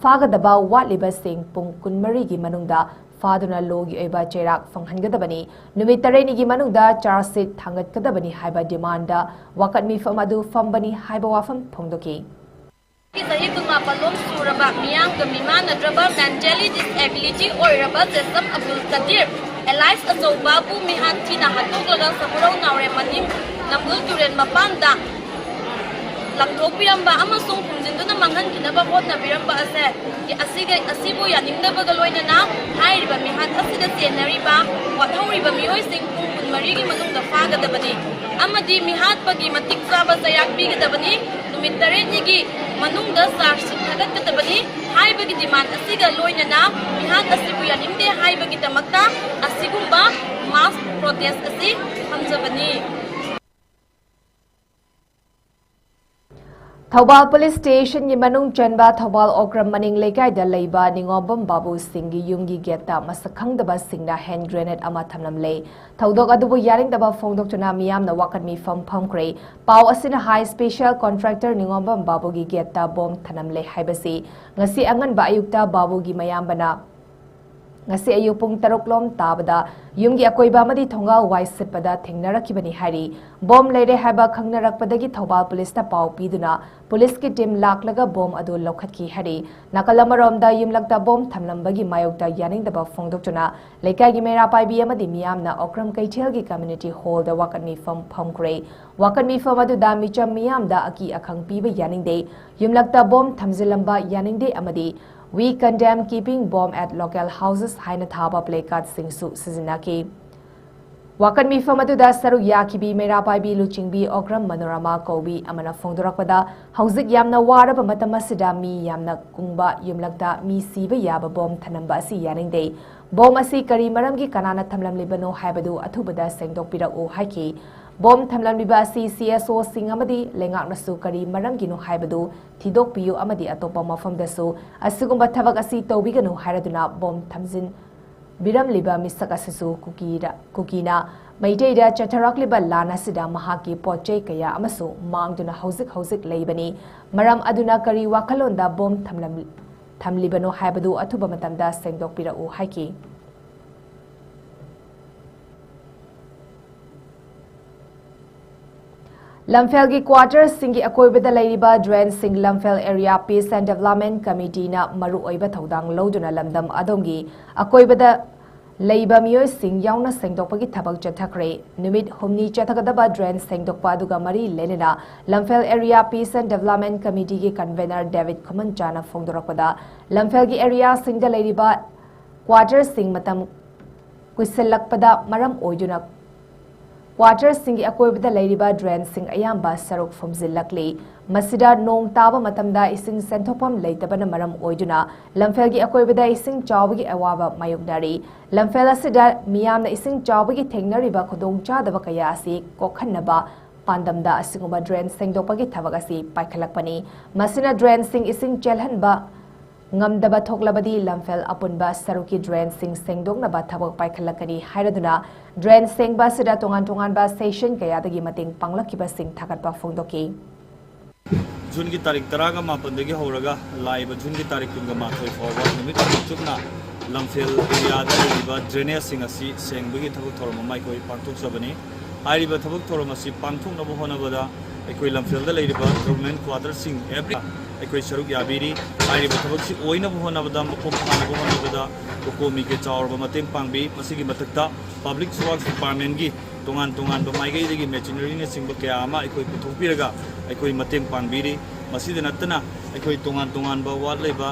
ꯐꯥꯒꯗꯕ ꯋꯥꯠꯂꯤꯕꯁꯤꯡ ꯄꯨꯡ ꯀꯨꯟꯃꯔꯤꯒꯤ ꯃꯅꯨꯡꯗ ꯐꯥꯗꯨꯅ ꯂꯣꯒꯤ ꯑꯣꯏꯕ ꯆꯩꯔꯥꯛ ꯐꯪꯍꯟꯒꯗꯕꯅꯤ, ꯅꯨꯃꯤꯠ ꯇꯔꯦꯠꯅꯤꯒꯤ ꯃꯅꯨꯡꯗ ꯆꯥꯔꯖ ꯁꯤꯠ ꯊꯥꯡꯒꯠꯀꯗꯕꯅꯤ ꯍꯥꯏꯕ ꯗꯤꯃꯥꯟꯗ ꯋꯥꯀꯠ ꯃꯤꯐꯝ ꯑꯗꯨ ꯐꯝꯕꯅꯤ ꯍꯥꯏꯕ ꯋꯥꯐꯝ ꯐꯣꯡꯗꯣꯛꯈꯤ꯫ ꯆꯍꯤ ꯀꯨꯟꯃꯥꯄꯜ ꯂꯣꯝ ꯁꯨꯔꯕ ꯃꯤꯌꯥꯝꯒ ꯃꯤꯃꯥꯟꯅꯗ꯭ꯔꯕ ꯃꯦꯟꯇꯦꯂꯤ ꯗꯤꯁꯑꯦꯕꯤꯂꯤꯇꯤ ꯑꯣꯏꯔꯕ ꯆꯦꯁꯝ ꯑꯕꯗꯨꯜ ꯀꯗꯤꯔ ꯑꯦꯂꯥꯏꯁ ꯑꯆꯧꯕꯕꯨ ꯃꯤꯍꯥꯠ ꯊꯤꯅ ꯍꯥꯠꯇꯣꯛꯂꯒ ꯁꯃꯨꯔꯧ ꯅꯥꯎꯔꯦꯝ ꯃꯅꯤꯡ ꯅꯝꯕꯨꯜ ꯇꯨꯔꯦꯜ ꯃꯄꯥꯟꯗ ꯂꯪꯊꯣꯛꯄꯤꯔꯝꯕ ꯑꯃꯁꯨꯡ ꯐꯨꯝꯖꯤꯟꯗꯨꯅ ꯃꯥꯡꯍꯟꯈꯤꯅꯕ ꯍꯣꯠꯅꯕꯤꯔꯝꯕ ꯑꯁꯦ, ꯑꯁꯤꯒ, ꯑꯁꯤꯕꯨ ꯌꯥꯅꯤꯡꯗꯕꯒ ꯂꯣꯏꯅꯅ ꯍꯥꯏꯔꯤꯕ ꯃꯤꯍꯥꯠ ꯑꯁꯤꯗ ꯆꯦꯟꯅꯔꯤꯕ ꯋꯥꯠꯍꯧꯔꯤꯕ ꯃꯤꯑꯣꯏꯁꯤꯡ ꯄꯨꯡ ꯀꯨꯟꯃꯔꯤꯒꯤ ꯃꯅꯨꯡꯗ ꯐꯥꯒꯗꯕꯅꯤ ꯑꯃꯗꯤ ꯃꯤꯍꯥꯠꯄꯒꯤ ꯃꯇꯤꯛ ꯆꯥꯕ ꯆꯩꯔꯥꯛ ꯄꯤꯒꯗꯕꯅꯤ꯫ ꯅꯨꯃꯤꯠ ꯇꯔꯦꯠꯅꯤꯒꯤ ꯃꯅꯨꯡꯗ ꯆꯥꯔꯖ ꯁꯤꯠ ꯊꯥꯒꯠꯀꯗꯕꯅꯤ ꯍꯥꯏꯕꯒꯤ ꯗꯤꯃꯥꯟ ꯑꯁꯤꯒ ꯂꯣꯏꯅꯅ ꯃꯤꯍꯥꯠ ꯑꯁꯤꯕꯨ ꯌꯥꯅꯤꯡꯗꯦ ꯍꯥꯏꯕꯒꯤꯗꯃꯛꯇ ꯑꯁꯤꯒꯨꯝꯕ ꯃꯥꯁ ꯄ꯭ꯔꯣꯇꯦꯁ ꯑꯁꯤ ꯊꯝꯖꯕꯅꯤ꯫ ꯊꯧꯕꯥꯜ ꯄꯨꯂꯤꯁ ꯁ꯭ꯇꯦꯁꯟꯒꯤ ꯃꯅꯨꯡ ꯆꯟꯕ ꯊꯧꯕꯥꯜ ꯑꯣꯀ꯭ꯔꯝ ꯃꯅꯤꯡ ꯂꯩꯀꯥꯏꯗ ꯂꯩꯕ ꯅꯤꯉꯣꯝꯕꯝ ꯕꯥꯕꯨ ꯁꯤꯡꯒꯤ ꯌꯨꯝꯒꯤ ꯒꯦꯠꯇ ꯃꯁꯛ ꯈꯪꯗꯕꯁꯤꯡꯅ ꯍꯦꯟ ꯒ꯭ꯔꯦꯅꯦꯗ ꯑꯃ ꯊꯝꯂꯝꯂꯦ꯫ ꯊꯧꯗꯣꯛ ꯑꯗꯨꯕꯨ ꯌꯥꯅꯤꯡꯗꯕ ꯐꯣꯡꯗꯣꯛꯇꯨꯅ ꯃꯤꯌꯥꯝꯅ ꯋꯥꯀꯠ ꯃꯤꯐꯝ ꯐꯝꯈ꯭ꯔꯦ꯫ ꯄꯥꯎ ꯑꯁꯤꯅ ꯍꯥꯏ, ꯁ꯭ꯄꯦꯁꯤꯌꯦꯜ ꯀꯣꯟꯇ꯭ꯔꯦꯛꯇꯔ ꯅꯤꯉꯣꯝꯕꯝ ꯕꯥꯕꯨꯒꯤ ꯒꯦꯠꯇ ꯕꯣꯝ ꯊꯅꯝꯂꯦ ꯍꯥꯏꯕꯁꯤ ꯉꯁꯤ ꯑꯉꯟꯕ ꯑꯌꯨꯛꯇ ꯕꯥꯕꯨꯒꯤ ꯃꯌꯥꯝꯕꯅ ꯉꯁꯤ ꯑꯌꯨꯛ ꯄꯨꯡ ꯇꯔꯨꯛ ꯂꯣꯝ ꯇꯥꯕꯗ ꯌꯨꯝꯒꯤ ꯑꯀꯣꯏꯕ ꯑꯃꯗꯤ ꯊꯣꯡꯒꯥꯜ ꯋꯥꯏ ꯁꯤꯠꯄꯗ ꯊꯦꯡꯅꯔꯛꯈꯤꯕꯅꯤ ꯍꯥꯏꯔꯤ꯫ ꯕꯣꯝ ꯂꯩꯔꯦ ꯍꯥꯏꯕ ꯈꯪꯅꯔꯛꯄꯗꯒꯤ ꯊꯧꯕꯥꯜ ꯄꯨꯂꯤꯁꯇ ꯄꯥꯎ ꯄꯤꯗꯨꯅ ꯄꯨꯂꯤꯁꯀꯤ ꯇꯤꯝ ꯂꯥꯛꯂꯒ ꯕꯣꯝ ꯑꯗꯨ ꯂꯧꯈꯠꯈꯤ ꯍꯥꯏꯔꯤ꯫ ꯅꯥꯀꯜ ꯑꯃꯔꯣꯝꯗ ꯌꯨꯝꯂꯛꯇ ꯕꯣꯝ ꯊꯝꯂꯝꯕꯒꯤ ꯃꯥꯌꯣꯛꯇ ꯌꯥꯅꯤꯡꯗꯕ ꯐꯣꯡꯗꯣꯛꯇꯨꯅ ꯂꯩꯀꯥꯏꯒꯤ ꯃꯩꯔꯥ ꯄꯥꯏꯕꯤ ꯑꯃꯗꯤ ꯃꯤꯌꯥꯝꯅ ꯑꯣꯀ꯭ꯔꯝ ꯀꯩꯊꯦꯜꯒꯤ ꯀꯝꯃ꯭ꯌꯨꯅꯤꯇꯤ ꯍꯣꯜꯗ ꯋꯥꯀꯠ ꯃꯤꯐꯝ ꯐꯝꯈ꯭ꯔꯦ꯫ ꯋꯥꯀꯠ ꯃꯤꯐꯝ ꯑꯗꯨꯗ ꯃꯤꯆꯝ ꯃꯤꯌꯥꯝꯗ ꯑꯀꯤ ꯑꯈꯪ ꯄꯤꯕ ꯌꯥꯅꯤꯡꯗꯦ, ꯌꯨꯝꯂꯛꯇ ꯕꯣꯝ ꯊꯝꯖꯤꯜꯂꯝꯕ ꯌꯥꯅꯤꯡꯗꯦ ꯑꯃꯗꯤ "We condemn keeping bomb at local houses" ꯍꯥꯏꯅ ꯊꯥꯕ ꯄ꯭ꯂꯦꯀꯥꯔꯗꯁꯤꯡꯁꯨ ꯁꯤꯖꯤꯟꯅꯈꯤ꯫ ꯋꯥꯀꯠ ꯃꯤꯐꯝ ꯑꯗꯨꯗ ꯁꯔꯨꯛ ꯌꯥꯈꯤꯕꯤ ꯃꯩꯔꯥ ꯄꯥꯏꯕꯤ ꯂꯨꯆꯤꯡꯕꯤ ꯑꯣꯀ꯭ꯔꯝ ꯃꯅꯣꯔꯃꯥ ꯀꯧꯕꯤ ꯑꯃꯅ ꯐꯣꯡꯗꯣꯔꯛꯄꯗ, ꯍꯧꯖꯤꯛ ꯌꯥꯝꯅ ꯋꯥꯔꯕ ꯃꯇꯝ ꯑꯁꯤꯗ ꯃꯤ ꯌꯥꯝꯅ ꯀꯨꯡꯕ ꯌꯨꯝꯂꯛꯇ ꯃꯤ ꯁꯤꯕ ꯌꯥꯕ ꯕꯣꯝ ꯊꯅꯝꯕ ꯑꯁꯤ ꯌꯥꯅꯤꯡꯗꯦ꯫ ꯕꯣꯝ ꯑꯁꯤ ꯀꯔꯤ ꯃꯔꯝꯒꯤ ꯀꯅꯥꯅ ꯊꯝꯂꯝꯂꯤꯕꯅꯣ ꯍꯥꯏꯕꯗꯨ ꯑꯊꯨꯕꯗ ꯁꯦꯡꯗꯣꯛꯄꯤꯔꯛꯎ ꯍꯥꯏꯈꯤ꯫ ꯕꯣꯝ ꯊꯝꯂꯝꯂꯤꯕ ꯑꯁꯤ ꯁꯤ ꯑꯦꯁ ꯑꯣꯁꯤꯡ ꯑꯃꯗꯤ ꯂꯩꯉꯥꯛꯅꯁꯨ ꯀꯔꯤ ꯃꯔꯝꯒꯤꯅꯣ ꯍꯥꯏꯕꯗꯨ ꯊꯤꯗꯣꯛꯄꯤꯌꯨ ꯑꯃꯗꯤ ꯑꯇꯣꯞꯄ ꯃꯐꯝꯗꯁꯨ ꯑꯁꯤꯒꯨꯝꯕ ꯊꯕꯛ ꯑꯁꯤ ꯇꯧꯕꯤꯒꯅꯨ ꯍꯥꯏꯔꯗꯨꯅ ꯕꯣꯝ ꯊꯝꯖꯤꯟ ꯕꯤꯔꯝꯂꯤꯕ ꯃꯤꯁꯛ ꯑꯁꯤꯁꯨ ꯀꯨꯀꯤꯗ, ꯀꯨꯀꯤꯅ ꯃꯩꯇꯩꯗ ꯆꯠꯊꯔꯛꯂꯤꯕ ꯂꯥꯟ ꯑꯁꯤꯗ ꯃꯍꯥꯛꯀꯤ ꯄꯣꯠ ꯆꯩ ꯀꯌꯥ ꯑꯃꯁꯨ ꯃꯥꯡꯗꯨꯅ ꯍꯧꯖꯤꯛ ꯍꯧꯖꯤꯛ ꯂꯩꯕꯅꯤ꯫ ꯃꯔꯝ ꯑꯗꯨꯅ ꯀꯔꯤ ꯋꯥꯈꯜꯂꯣꯟꯗ ꯕꯣꯝ ꯊꯝꯂꯝ-, ꯊꯝꯂꯤꯕꯅꯣ ꯍꯥꯏꯕꯗꯨ ꯑꯊꯨꯕ ꯃꯇꯝꯗ ꯁꯦꯡꯗꯣꯛꯄꯤꯔꯛꯎ ꯍꯥꯏꯈꯤ꯫ ꯂꯝꯐꯦꯜꯒꯤ ꯀ꯭ꯋꯥꯇꯔꯁꯤꯡꯒꯤ ꯑꯀꯣꯏꯕꯗ ꯂꯩꯔꯤꯕ ꯗ꯭ꯔꯦꯟꯁꯤꯡ ꯂꯝꯐꯦꯜ ꯑꯦꯔꯤꯌꯥ ꯄꯤꯁ ꯑꯦꯟ ꯗꯦꯕꯂꯞꯃꯦꯟ ꯀꯃꯤꯇꯤꯅ ꯃꯔꯨꯑꯣꯏꯕ ꯊꯧꯗꯥꯡ ꯂꯧꯗꯨꯅ ꯂꯝꯗꯝ ꯑꯗꯣꯝꯒꯤ ꯑꯀꯣꯏꯕꯗ ꯂꯩꯕ ꯃꯤꯑꯣꯏꯁꯤꯡ ꯌꯥꯎꯅ ꯁꯦꯡꯗꯣꯛꯄꯒꯤ ꯊꯕꯛ ꯆꯠꯊꯈ꯭ꯔꯦ꯫ ꯅꯨꯃꯤꯠ ꯍꯨꯝꯅꯤ ꯆꯠꯊꯒꯗꯕ ꯗ꯭ꯔꯦꯟ ꯁꯦꯡꯗꯣꯛꯄ ꯑꯗꯨꯒ ꯃꯔꯤ ꯂꯩꯅꯅ Lamphel area peace and development ꯀꯃꯤꯇꯤꯒꯤ ꯀꯟꯚꯦꯅꯔ ꯗꯦꯕꯤꯠ ꯈꯨꯃꯟꯆꯥꯅ ꯐꯣꯡꯗꯣꯔꯛꯄꯗ, ꯂꯝꯐꯦꯜꯒꯤ ꯑꯦꯔꯤꯌꯥꯁꯤꯡꯗ ꯂꯩꯔꯤꯕ ꯀ꯭ꯋꯥꯇꯔꯁꯤꯡ ꯃꯇꯝ ꯀꯨꯏꯁꯤꯜꯂꯛꯄꯗ ꯃꯔꯝ ꯑꯣꯏꯗꯨꯅ ꯀ꯭ꯋꯥꯇꯔꯁꯤꯡꯒꯤ ꯑꯀꯣꯏꯕꯗ ꯂꯩꯔꯤꯕ ꯗ꯭ꯔꯦꯟꯁꯤꯡ ꯑꯌꯥꯝꯕ ꯁꯔꯨꯛ ꯐꯨꯝꯖꯤꯜꯂꯛꯂꯤ꯫ ꯃꯁꯤꯗ ꯅꯣꯡ ꯇꯥꯕ ꯃꯇꯝꯗ ꯏꯁꯤꯡ ꯆꯦꯟꯊꯣꯛꯐꯝ ꯂꯩꯇꯕꯅ ꯃꯔꯝ ꯑꯣꯏꯗꯨꯅ ꯂꯝꯐꯦꯜꯒꯤ ꯑꯀꯣꯏꯕꯗ ꯏꯁꯤꯡ ꯆꯥꯎꯕꯒꯤ ꯑꯋꯥꯕ ꯃꯥꯌꯣꯛꯅꯔꯤ꯫ ꯂꯝꯐꯦꯜ ꯑꯁꯤꯗ ꯃꯤꯌꯥꯝꯅ ꯏꯁꯤꯡ ꯆꯥꯎꯕꯒꯤ ꯊꯦꯡꯅꯔꯤꯕ ꯈꯨꯗꯣꯡꯆꯥꯗꯕ ꯀꯌꯥ ꯑꯁꯤ ꯀꯣꯛꯍꯟꯅꯕ ꯄꯥꯟꯗꯝꯗ ꯑꯁꯤꯒꯨꯝꯕ ꯗ꯭ꯔꯦꯟ ꯁꯦꯡꯗꯣꯛꯄꯒꯤ ꯊꯕꯛ ꯑꯁꯤ ꯄꯥꯏꯈꯠꯂꯛꯄꯅꯤ꯫ ꯃꯁꯤꯅ ꯗ꯭ꯔꯦꯟꯁꯤꯡ ꯏꯁꯤꯡ ꯆꯦꯜꯍꯟꯕ ꯉꯝꯗꯕ ꯊꯣꯛꯂꯕꯗꯤ ꯂꯝꯐꯦꯜ ꯑꯄꯨꯟꯕ ꯁꯔꯨꯛꯀꯤ ꯗ꯭ꯔꯦꯟꯁꯤꯡ ꯁꯦꯡꯗꯣꯛꯅꯕ ꯊꯕꯛ ꯄꯥꯏꯈꯠꯂꯛꯀꯅꯤ ꯍꯥꯏꯔꯗꯨꯅ, ꯗ꯭ꯔꯦꯟ ꯁꯦꯡꯕ ꯑꯁꯤꯗ ꯇꯣꯉꯥꯟ ꯇꯣꯉꯥꯟꯕ ꯁꯦꯛꯁꯟ ꯀꯌꯥꯗꯒꯤ ꯃꯇꯦꯡ ꯄꯥꯡꯂꯛꯈꯤꯕꯁꯤꯡ ꯊꯥꯒꯠꯄ ꯐꯣꯡꯗꯣꯛꯈꯤ꯫ ꯖꯨꯟꯒꯤ ꯇꯥꯔꯤꯛ ꯇꯔꯥꯒ ꯃꯥꯄꯟꯗꯒꯤ ꯍꯧꯔꯒ ꯂꯥꯛꯏꯕ ꯖꯨꯟꯒꯤ ꯇꯥꯔꯤꯛ ꯀꯨꯟꯒ ꯃꯥꯊꯣꯏ ꯐꯥꯎꯕ ꯅꯨꯃꯤꯠ ꯍꯨꯝꯅꯤ ꯆꯨꯞꯅ ꯂꯝꯐꯦꯜ ꯑꯦꯔꯤꯌꯥꯗ ꯂꯩꯔꯤꯕ ꯗ꯭ꯔꯦꯅꯦꯖꯁꯤꯡ ꯑꯁꯤ ꯁꯦꯡꯕꯒꯤ ꯊꯕꯛ ꯊꯧꯔꯝ ꯑꯃ ꯑꯩꯈꯣꯏ ꯄꯥꯡꯊꯣꯛꯆꯕꯅꯤ꯫ ꯍꯥꯏꯔꯤꯕ ꯊꯕꯛ ꯊꯧꯔꯝ ꯑꯁꯤ ꯄꯥꯡꯊꯣꯛꯅꯕ ꯍꯣꯠꯅꯕꯗ ꯑꯩꯈꯣꯏ ꯂꯝꯐꯦꯜꯗ ꯂꯩꯔꯤꯕ ꯒꯚꯔꯟꯃꯦꯟ ꯀ꯭ꯋꯥꯇꯔꯁꯤꯡ ꯑꯦꯚ꯭ꯔꯤ ꯑꯩꯈꯣꯏ ꯁꯔꯨꯛ ꯌꯥꯕꯤꯔꯤ꯫ ꯍꯥꯏꯔꯤꯕ ꯊꯕꯛꯁꯤ ꯑꯣꯏꯅꯕ ꯍꯣꯠꯅꯕꯗ, ꯃꯄꯨꯡ ꯐꯥꯅꯕ ꯍꯣꯠꯅꯕꯗ ꯀꯣꯀꯣꯃꯤꯒꯤ ꯆꯥꯎꯔꯕ ꯃꯇꯦꯡ ꯄꯥꯡꯕꯤ꯫ ꯃꯁꯤꯒꯤ ꯃꯊꯛꯇ ꯄꯕ꯭ꯂꯤꯛ ꯋꯥꯔꯛꯁ ꯗꯤꯄꯥꯔꯠꯃꯦꯟꯒꯤ ꯇꯣꯉꯥꯟ ꯇꯣꯉꯥꯟꯕ ꯃꯥꯏꯀꯩꯗꯒꯤ ꯃꯦꯆꯤꯅꯔꯤꯅꯆꯤꯡꯕ ꯀꯌꯥ ꯑꯃ ꯑꯩꯈꯣꯏ ꯄꯨꯊꯣꯛꯄꯤꯔꯒ ꯑꯩꯈꯣꯏ ꯃꯇꯦꯡ ꯄꯥꯡꯕꯤꯔꯤ꯫ ꯃꯁꯤꯗ ꯅꯠꯇꯅ ꯑꯩꯈꯣꯏ ꯇꯣꯉꯥꯟ ꯇꯣꯉꯥꯟꯕ ꯋꯥꯠꯂꯤꯕ,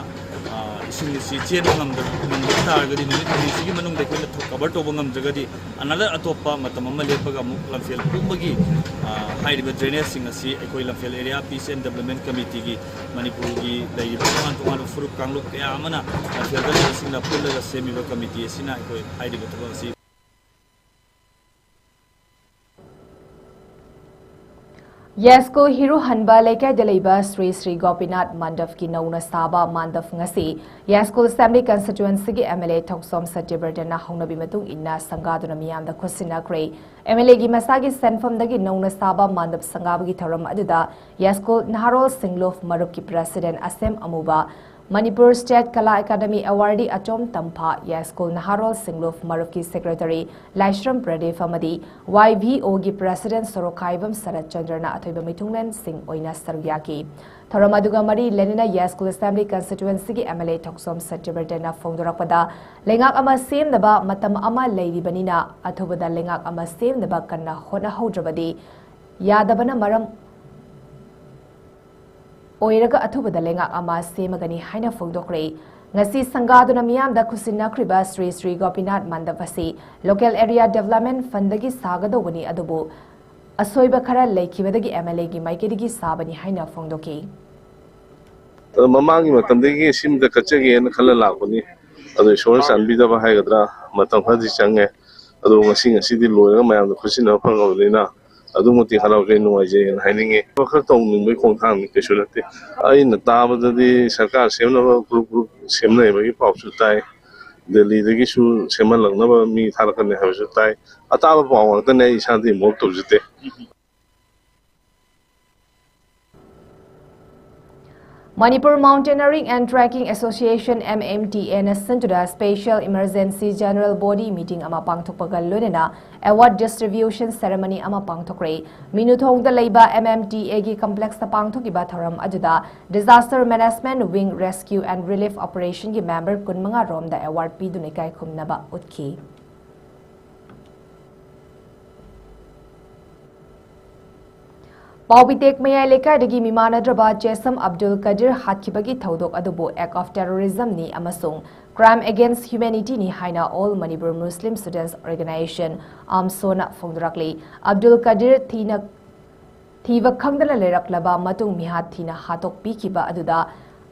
ꯑ, ꯏꯁꯤꯡ ꯑꯁꯤ ꯆꯦꯟꯕ ꯉꯝꯗ-, ꯉꯝꯗꯕ ꯇꯥꯔꯒꯗꯤ ꯅꯨꯃꯤꯠ ꯍꯨꯝꯅꯤꯁꯤꯒꯤ ꯃꯅꯨꯡꯗ ꯑꯩꯈꯣꯏꯅ ꯊ-, ꯀꯚꯔ ꯇꯧꯕ ꯉꯝꯗ꯭ꯔꯒꯗꯤ another ꯑꯇꯣꯞꯄ ꯃꯇꯝ ꯑꯃ ꯂꯦꯞꯄꯒ ꯑꯃꯨꯛ ꯂꯝꯐꯦꯜ ꯄꯨꯝꯕꯒꯤ, ꯑ, ꯍꯥꯏꯔꯤꯕ ꯗ꯭ꯔꯦꯅꯦꯖꯁꯤꯡ ꯑꯁꯤ ꯑꯩꯈꯣꯏ ꯂꯝꯐꯦꯜ ꯑꯦꯔꯤꯌꯥ ꯄꯤꯁ ꯑꯦꯟ ꯗꯦꯕꯂꯞꯃꯦꯟ ꯀꯃꯤꯇꯤꯒꯤ ꯃꯅꯤꯄꯨꯔꯒꯤ ꯂꯩꯔꯤꯕ ꯇꯣꯉꯥꯟ ꯇꯣꯉꯥꯟꯕ ꯐꯨꯔꯨꯞ ꯀꯥꯡꯂꯨꯞ ꯀꯌꯥ ꯑꯃꯅ ꯂꯝꯐꯦꯜꯗ ꯂꯩꯕꯁꯤꯡꯅ ꯄꯨꯜꯂꯒ ꯁꯦꯝꯃꯤꯕ ꯀꯃꯤꯇꯤ ꯑꯁꯤꯅ ꯑꯩꯈꯣꯏ ꯍꯥꯏꯔꯤꯕ ꯊꯕꯛ ꯑꯁꯤ ꯌꯥꯏꯁ꯭ꯀꯨꯜ ꯍꯤꯔꯨꯍꯟꯕ ꯂꯩꯀꯥꯏꯗ ꯂꯩꯕ ꯁ꯭ꯔꯤ ꯁ꯭ꯔꯤ ꯒꯣꯄꯤꯅꯥꯊ ꯃꯟꯗꯞꯀꯤ ꯅꯧꯅ ꯁꯥꯕ ꯃꯟꯗꯞ ꯉꯁꯤ ꯌꯥꯏꯁ꯭ꯀꯨꯜ ꯑꯦꯁꯦꯝꯕ꯭ꯂꯤ ꯀꯟꯁꯇꯤꯇ꯭ꯋꯦꯟꯁꯤꯒꯤ ꯑꯦꯝ ꯑꯦꯜ ꯑꯦ ꯊꯣꯛꯆꯣꯝ ꯁꯇ꯭ꯌꯕ꯭ꯔꯇꯅ ꯍꯧꯅꯕꯤ ꯃꯇꯨꯡ ꯏꯟꯅ ꯁꯪꯒꯥꯗꯨꯅ ꯃꯤꯌꯥꯝꯗ ꯈꯨꯠꯁꯤꯟꯅꯈ꯭ꯔꯦ꯫ ꯑꯦꯝ ꯑꯦꯜ ꯑꯦꯒꯤ ꯃꯁꯥꯒꯤ ꯁꯦꯟꯐꯝꯗꯒꯤ ꯅꯧꯅ ꯁꯥꯕ ꯃꯟꯗꯞ ꯁꯪꯒꯥꯕꯒꯤ ꯊꯧꯔꯝ ꯑꯗꯨꯗ ꯌꯥꯏꯁ꯭ꯀꯨꯜ ꯅꯍꯥꯔꯣꯜ ꯁꯤꯡꯂꯨꯞ ꯃꯔꯨꯞꯀꯤ ꯄ꯭ꯔꯦꯁꯤꯗꯦꯟꯠ ꯑꯁꯦꯝ ꯑꯃꯨꯕ ꯃꯅꯤꯄꯨꯔ ꯁ꯭ꯇꯦꯠ ꯀꯂꯥ ꯑꯦꯀꯥꯗꯃꯤ ꯑꯦꯋꯥꯔꯗꯤ ꯑꯆꯣꯝ ꯇꯝꯐꯥ, ꯌꯥꯏꯁ꯭ꯀꯨꯜ ꯅꯍꯥꯔꯣꯜ ꯁꯤꯡꯂꯨꯞ ꯃꯔꯨꯞꯀꯤ ꯁꯦꯀ꯭ꯔꯦꯇꯔꯤ ꯂꯥꯏꯁ꯭ꯔꯝ ꯄ꯭ꯔꯗꯤꯞ ꯑꯃꯗꯤ ꯋꯥꯏ ꯚꯤ ꯑꯣꯒꯤ ꯄ꯭ꯔꯦꯁꯤꯗꯦꯟꯠ ꯁꯣꯔꯣꯛꯈꯥꯏꯕꯝ ꯁꯔꯠ ꯆꯟꯗ꯭ꯔꯅ ꯑꯊꯣꯏꯕ ꯃꯤꯊꯨꯡꯂꯦꯟꯁꯤꯡ ꯑꯣꯏꯅ ꯁꯔꯨꯛ ꯌꯥꯈꯤ꯫ ꯊꯧꯔꯝ ꯑꯗꯨꯒ ꯃꯔꯤ ꯂꯩꯅꯅ ꯌꯥꯏꯁ꯭ꯀꯨꯜ ꯑꯦꯁꯦꯝꯕ꯭ꯂꯤ ꯀꯟꯁꯇꯤꯇ꯭ꯋꯦꯟꯁꯤꯒꯤ ꯑꯦꯝ ꯑꯦꯜ ꯑꯦ ꯊꯣꯛꯆꯣꯝ ꯁꯇ꯭ꯌꯕ꯭ꯔꯇꯅ ꯐꯣꯡꯗꯣꯔꯛꯄꯗ, ꯂꯩꯉꯥꯛ ꯑꯃ ꯁꯦꯝꯅꯕ ꯃꯇꯝ ꯑꯃ ꯂꯩꯔꯤꯕꯅꯤꯅ, ꯑꯊꯨꯕꯗ ꯂꯩꯉꯥꯛ ꯑꯃ ꯁꯦꯝꯅꯕ ꯀꯟꯅ ꯍꯣꯠꯅꯍꯧꯗ꯭ꯔꯕꯗꯤ ꯌꯥꯗꯕꯅ ꯃꯔꯝ ꯑꯣꯏꯔꯒ ꯑꯊꯨꯕꯗ ꯂꯩꯉꯥꯛ ꯑꯃ ꯁꯦꯝꯃꯒꯅꯤ ꯍꯥꯏꯅ ꯐꯣꯡꯗꯣꯛꯈ꯭ꯔꯦ꯫ ꯉꯁꯤ ꯁꯪꯒꯥꯗꯨꯅ ꯃꯤꯌꯥꯝꯗ ꯈꯨꯠꯁꯤꯟꯅꯈ꯭ꯔꯤꯕ ꯁ꯭ꯔꯤ ꯁ꯭ꯔꯤ ꯒꯣꯄꯤꯅꯥꯊ ꯃꯟꯗꯞ ꯑꯁꯤ ꯂꯣꯀꯦꯜ ꯑꯦꯔꯤꯌꯥ ꯗꯦꯕꯂꯞꯃꯦꯟꯠ ꯐꯟꯗꯒꯤ ꯁꯥꯒꯗꯧꯕꯅꯤ, ꯑꯗꯨꯕꯨ ꯑꯁꯣꯏꯕ ꯈꯔ ꯂꯩꯈꯤꯕꯗꯒꯤ ꯑꯦꯝ ꯑꯦꯜ ꯑꯦꯒꯤ ꯃꯥꯏꯀꯩꯗꯒꯤ ꯁꯥꯕꯅꯤ ꯍꯥꯏꯅ ꯐꯣꯡꯗꯣꯛꯈꯤ꯫ ꯑꯗꯣ ꯃꯃꯥꯡꯒꯤ ꯃꯇꯝꯗꯒꯤ ꯁꯤꯝꯇ ꯀꯠꯆꯒꯦꯅ ꯈꯜꯂ ꯂꯥꯛꯄꯅꯤ꯫ ꯑꯗꯣ ꯏꯁꯣꯔꯅ ꯆꯥꯟꯕꯤꯗꯕ ꯍꯥꯏꯒꯗ꯭ꯔꯥ, ꯃꯇꯝ ꯈꯔꯗꯤ ꯆꯪꯉꯦ꯫ ꯑꯗꯣ ꯉꯁꯤ, ꯉꯁꯤꯗꯤ ꯂꯣꯏꯔꯒ ꯃꯌꯥꯝꯗ ꯈꯨꯠꯁꯤꯟꯅꯕ ꯐꯪꯉꯕꯅꯤꯅ ꯑꯗꯨꯛ ꯃꯇꯤꯛ ꯍꯔꯥꯎꯖꯩ, ꯅꯨꯡꯉꯥꯏꯖꯩꯅ ꯍꯥꯏꯅꯤꯡꯉꯤ꯫ ꯊꯕꯛ ꯈꯔ ꯇꯧꯅꯤꯡꯕꯒꯤ ꯈꯣꯡꯊꯥꯡꯅꯤ, ꯀꯩꯁꯨ ꯅꯠꯇꯦ꯫ ꯑꯩꯅ ꯇꯥꯕꯗꯗꯤ ꯁꯔꯀꯥꯔ ꯁꯦꯝꯅꯕ ꯒ꯭ꯔꯨꯞ ꯒ꯭ꯔꯨꯞ ꯁꯦꯝꯅꯩꯕꯒꯤ ꯄꯥꯎꯁꯨ ꯇꯥꯏ, ꯗꯦꯜꯂꯤꯗꯒꯤꯁꯨ ꯁꯦꯝꯍꯜꯂꯛꯅꯕ ꯃꯤ ꯊꯥꯔꯛꯀꯅꯤ ꯍꯥꯏꯕꯁꯨ ꯇꯥꯏ꯫ ꯑꯇꯥꯕ ꯄꯥꯎ ꯉꯥꯛꯇꯅꯤ, ꯑꯩ ꯏꯁꯥꯗꯤ ꯏꯟꯚꯣꯜꯕ ꯇꯧꯖꯗꯦ꯫ Manipur Mountaineering and Trekking Association, M M T A, ꯅ ꯁꯤꯟꯗꯨꯅ Special Emergency General Body Meeting ꯑꯃ ꯄꯥꯡꯊꯣꯛꯄꯒ ꯂꯣꯏꯅꯅ Award Distribution Ceremony ꯑꯃ ꯄꯥꯡꯊꯣꯛꯈ꯭ꯔꯦ꯫ ꯃꯤꯅꯨꯊꯣꯡꯗ ꯂꯩꯕ M M T A ꯒꯤ complex ꯇ ꯄꯥꯡꯊꯣꯛꯈꯤꯕ ꯊꯧꯔꯝ ꯑꯗꯨꯗ Disaster Management Wing, Rescue and Relief Operation ꯒꯤ member ꯀꯨꯟꯃꯉꯥ ꯔꯣꯝꯗ award ꯄꯤꯗꯨꯅ ꯏꯀꯥꯏ ꯈꯨꯝꯅꯕ ꯎꯠꯈꯤ꯫ ꯄꯥꯎꯕꯤꯇꯦꯛ ꯃꯌꯥꯏ ꯂꯩꯀꯥꯏꯗꯒꯤ ꯃꯤꯃꯥꯟꯅꯗ꯭ꯔꯕ ꯆꯦꯁꯝ ꯑꯕꯗꯨꯜ ꯀꯗꯤꯔ ꯍꯥꯠꯈꯤꯕꯒꯤ ꯊꯧꯗꯣꯛ ꯑꯗꯨꯕꯨ act of terrorism ꯅꯤ ꯑꯃꯁꯨꯡ crime against humanity ꯅꯤ ꯍꯥꯏꯅ All Manipur Muslim Students Organization, AMSO, ꯅ ꯐꯣꯡꯗꯣꯔꯛꯂꯤ꯫ ꯑꯕꯗꯨꯜ ꯀꯗꯤꯔ ꯊꯤꯅ, ꯊꯤꯕ ꯈꯪꯗꯅ ꯂꯩꯔꯛꯂꯕ ꯃꯇꯨꯡ ꯃꯤꯍꯥꯠ ꯊꯤꯅ ꯍꯥꯠꯇꯣꯛꯄꯤꯈꯤꯕ ꯑꯗꯨꯗ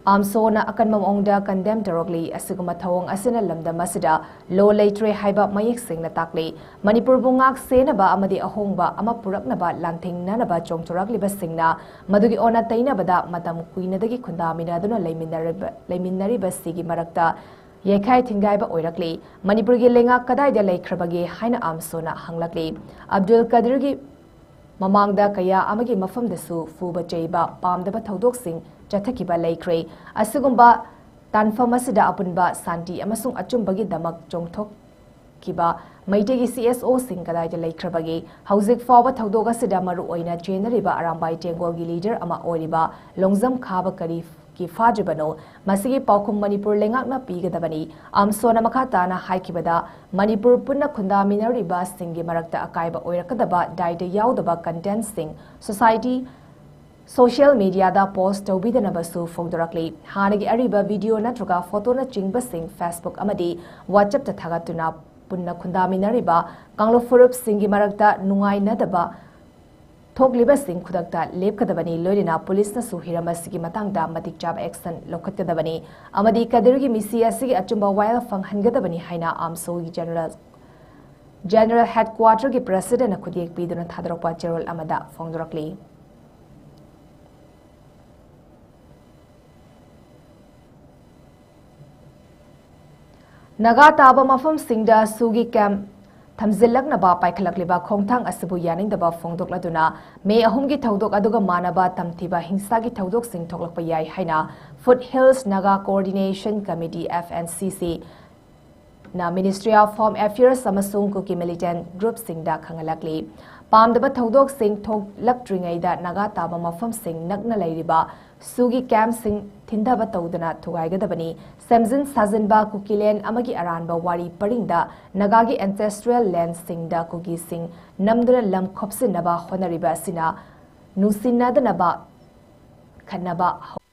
AMSO ꯅ ꯑꯀꯟꯕ ꯃꯑꯣꯡꯗ condemn ꯇꯧꯔꯛꯂꯤ꯫ ꯑꯁꯤꯒꯨꯝꯕ ꯊꯧꯑꯣꯡ ꯑꯁꯤꯅ ꯂꯝꯗꯝ ꯑꯁꯤꯗ law ꯂꯩꯇ꯭ꯔꯦ ꯍꯥꯏꯕ ꯃꯌꯦꯛ ꯁꯦꯡꯅ ꯇꯥꯛꯂꯤ꯫ ꯃꯅꯤꯄꯨꯔꯕꯨ ꯉꯥꯛ ꯁꯦꯟꯅꯕ ꯑꯃꯗꯤ ꯑꯍꯣꯡꯕ ꯑꯃ ꯄꯨꯔꯛꯅꯕ ꯂꯥꯟꯊꯦꯡꯅꯅꯕ ꯆꯣꯡꯊꯣꯔꯛꯂꯤꯕꯁꯤꯡꯅ ꯃꯗꯨꯒꯤ ꯑꯣꯟꯅ ꯇꯩꯅꯕꯗ ꯃꯇꯝ ꯀꯨꯏꯅꯗꯒꯤ ꯈꯨꯟꯗꯥꯃꯤꯟꯅꯗꯨꯅ ꯂꯩꯃꯤꯟꯅꯔꯤꯕ, ꯂꯩꯃꯤꯟꯅꯔꯤꯕꯁꯤꯒꯤ ꯃꯔꯛꯇ ꯌꯩꯈꯥꯏ ꯊꯤꯡꯒꯥꯏꯕ ꯑꯣꯏꯔꯛꯂꯤ꯫ ꯃꯅꯤꯄꯨꯔꯒꯤ ꯂꯩꯉꯥꯛ ꯀꯗꯥꯏꯗ ꯂꯩꯈ꯭ꯔꯕꯒꯦ ꯍꯥꯏꯅ AMSO ꯅ ꯍꯪꯂꯛꯂꯤ꯫ ꯑꯕꯗꯨꯜ ꯀꯗꯤꯔꯒꯤ ꯃꯃꯥꯡꯗ ꯀꯌꯥ ꯑꯃꯒꯤ ꯃꯐꯝꯗꯁꯨ ꯐꯨꯕ ꯆꯩꯕ, ꯄꯥꯝꯗꯕ ꯊꯧꯗꯣꯛꯁꯤꯡ ꯆꯠꯊꯈꯤꯕ ꯂꯩꯈ꯭ꯔꯦ꯫ ꯑꯁꯤꯒꯨꯝꯕ ꯇꯥꯟꯐꯝ ꯑꯁꯤꯗ ꯑꯄꯨꯟꯕ ꯁꯥꯟꯇꯤ ꯑꯃꯁꯨꯡ ꯑꯆꯨꯝꯕꯒꯤꯗꯃꯛ ꯆꯣꯡꯊꯣꯛꯈꯤꯕ ꯃꯩꯇꯩꯒꯤ CSOꯁꯤꯡ ꯀꯗꯥꯏꯗ ꯂꯩꯈ꯭ꯔꯕꯒꯦ? ꯍꯧꯖꯤꯛ ꯐꯥꯎꯕ ꯊꯧꯗꯣꯛ ꯑꯁꯤꯗ ꯃꯔꯨ ꯑꯣꯏꯅ ꯆꯦꯟꯅꯔꯤꯕ ꯑꯔꯥꯝꯕꯥꯏ ꯇꯦꯡꯒꯣꯜꯒꯤ ꯂꯤꯗꯔ ꯑꯃ ꯑꯣꯏꯔꯤꯕ ꯂꯣꯡꯖꯝ ꯈꯥꯕ ꯀꯔꯤꯒꯤ ꯐꯥꯗ꯭ꯔꯤꯕꯅꯣ? ꯃꯁꯤꯒꯤ ꯄꯥꯎꯈꯨꯝ ꯃꯅꯤꯄꯨꯔ ꯂꯩꯉꯥꯛꯅ ꯄꯤꯒꯗꯕꯅꯤ꯫ ꯑꯝꯁꯣꯅ ꯃꯈꯥ ꯇꯥꯅ ꯍꯥꯏꯈꯤꯕꯗ, ꯃꯅꯤꯄꯨꯔ ꯄꯨꯟꯅ ꯈꯨꯟꯗꯥꯃꯤꯟꯅꯔꯤꯕꯁꯤꯡꯒꯤ ꯃꯔꯛꯇ ꯑꯀꯥꯏꯕ ꯑꯣꯏꯔꯛꯀꯗꯕ ꯗꯥꯏꯗ ꯌꯥꯎꯗꯕ ꯀꯟꯇꯦꯟꯠꯁꯤꯡ ꯁꯣꯁꯥꯏꯇꯤ, ꯁꯣꯁꯤꯌꯦꯜ ꯃꯤꯗꯤꯌꯥꯗ ꯄꯣꯁꯠ ꯇꯧꯕꯤꯗꯅꯕꯁꯨ ꯐꯣꯡꯗꯣꯔꯛꯂꯤ꯫ ꯍꯥꯟꯅꯒꯤ ꯑꯔꯤꯕ ꯚꯤꯗꯤꯑꯣ ꯅꯠꯇ꯭ꯔꯒ ꯐꯣꯇꯣꯅꯆꯤꯡꯕꯁꯤꯡ Facebook ꯑꯃꯗꯤ WhatsAppꯇ ꯊꯥꯒꯠꯇꯨꯅ ꯄꯨꯟꯅ ꯈꯨꯟꯗꯥꯃꯤꯟꯅꯔꯤꯕ ꯀꯥꯡꯂꯨꯞ ꯐꯨꯔꯨꯞꯁꯤꯡꯒꯤ ꯃꯔꯛꯇ ꯅꯨꯡꯉꯥꯏꯅꯗꯕ ꯊꯣꯛꯂꯤꯕꯁꯤꯡ ꯈꯨꯗꯛꯇ ꯂꯦꯞꯀꯗꯕꯅꯤ, ꯂꯣꯏꯅꯅ ꯄꯨꯂꯤꯁꯅꯁꯨ ꯍꯤꯔꯝ ꯑꯁꯤꯒꯤ ꯃꯇꯥꯡꯗ ꯃꯇꯤꯛ ꯆꯥꯕ ꯑꯦꯛꯁꯟ ꯂꯧꯈꯠꯀꯗꯕꯅꯤ ꯑꯃꯗꯤ ꯀꯗꯤꯔꯒꯤ ꯃꯤꯁꯤ ꯑꯁꯤꯒꯤ ꯑꯆꯨꯝꯕ ꯋꯥꯌꯦꯜ ꯐꯪꯍꯟꯒꯗꯕꯅꯤ ꯍꯥꯏꯅ ꯑꯝꯁꯣꯒꯤ ꯖꯦꯅꯔꯦꯜ, ꯖꯦꯅꯔꯦꯜ ꯍꯦꯗꯀ꯭ꯋꯥꯇꯔꯒꯤ ꯄ꯭ꯔꯦꯁꯤꯗꯦꯟꯠꯅ ꯈꯨꯠꯌꯦꯛ ꯄꯤꯗꯨꯅ ꯊꯥꯗꯣꯔꯛꯄ ꯆꯦꯔꯣꯜ ꯑꯃꯗ ꯐꯣꯡꯗꯣꯔꯛꯂꯤ꯫ ꯅꯥꯒꯥ ꯇꯥꯕ ꯃꯐꯝꯁꯤꯡꯗ ꯁꯨꯒꯤ ꯀꯦꯝꯞ ꯊꯝꯖꯤꯜꯂꯛꯅꯕ ꯄꯥꯏꯈꯠꯂꯛꯂꯤꯕ ꯈꯣꯡꯊꯥꯡ ꯑꯁꯤꯕꯨ ꯌꯥꯅꯤꯡꯗꯕ ꯐꯣꯡꯗꯣꯛꯂꯗꯨꯅ ꯃꯦ ꯑꯍꯨꯝꯒꯤ ꯊꯧꯗꯣꯛ ꯑꯗꯨꯒ ꯃꯥꯟꯅꯕ ꯇꯝꯊꯤꯕ ꯍꯤꯡꯁꯥꯒꯤ ꯊꯧꯗꯣꯛꯁꯤꯡ ꯊꯣꯛꯂꯛꯄ ꯌꯥꯏ ꯍꯥꯏꯅ Foothills Naga Coordination Committee, FNCC, ꯅ Ministry of Home Affairs ꯑꯃꯁꯨꯡ ꯀꯨꯀꯤ ꯃꯤꯂꯤꯇꯦꯟꯠ ꯒ꯭ꯔꯨꯞꯁꯤꯡꯗ ꯈꯪꯍꯜꯂꯛꯂꯤ꯫ ꯄꯥꯝꯗꯕ ꯊꯧꯗꯣꯛꯁꯤꯡ ꯊꯣꯛꯂꯛꯇ꯭ꯔꯤꯉꯩꯗ ꯅꯥꯒꯥ ꯇꯥꯕ ꯃꯐꯝꯁꯤꯡ ꯅꯛꯅ ꯂꯩꯔꯤꯕ ꯁꯨꯒꯤ ꯀꯦꯝꯞꯁꯤꯡ ꯊꯤꯟꯊꯕ ꯇꯧꯗꯅ ꯊꯨꯒꯥꯏꯒꯗꯕꯅꯤ꯫ ꯁꯦꯝꯖꯤꯟ ꯁꯥꯖꯤꯟꯕ ꯀꯨꯀꯤꯂꯦꯟ ꯑꯃꯒꯤ ꯑꯔꯥꯟꯕ ꯋꯥꯔꯤ ꯄꯔꯤꯡꯗ ꯅꯥꯒꯥꯒꯤ ꯑꯦꯟꯁꯦꯁꯇ꯭ꯔꯤꯌꯦꯜ ꯂꯦꯟꯁꯤꯡꯗ ꯀꯨꯀꯤꯁꯤꯡ ꯅꯝꯗꯨꯅ ꯂꯝ ꯈꯣꯞꯆꯤꯟꯅꯕ ꯍꯣꯠꯅꯔꯤꯕ ꯑꯁꯤꯅ ꯅꯨꯡꯁꯤꯅꯗꯅꯕ ꯈꯠꯅꯕ ꯍꯧ-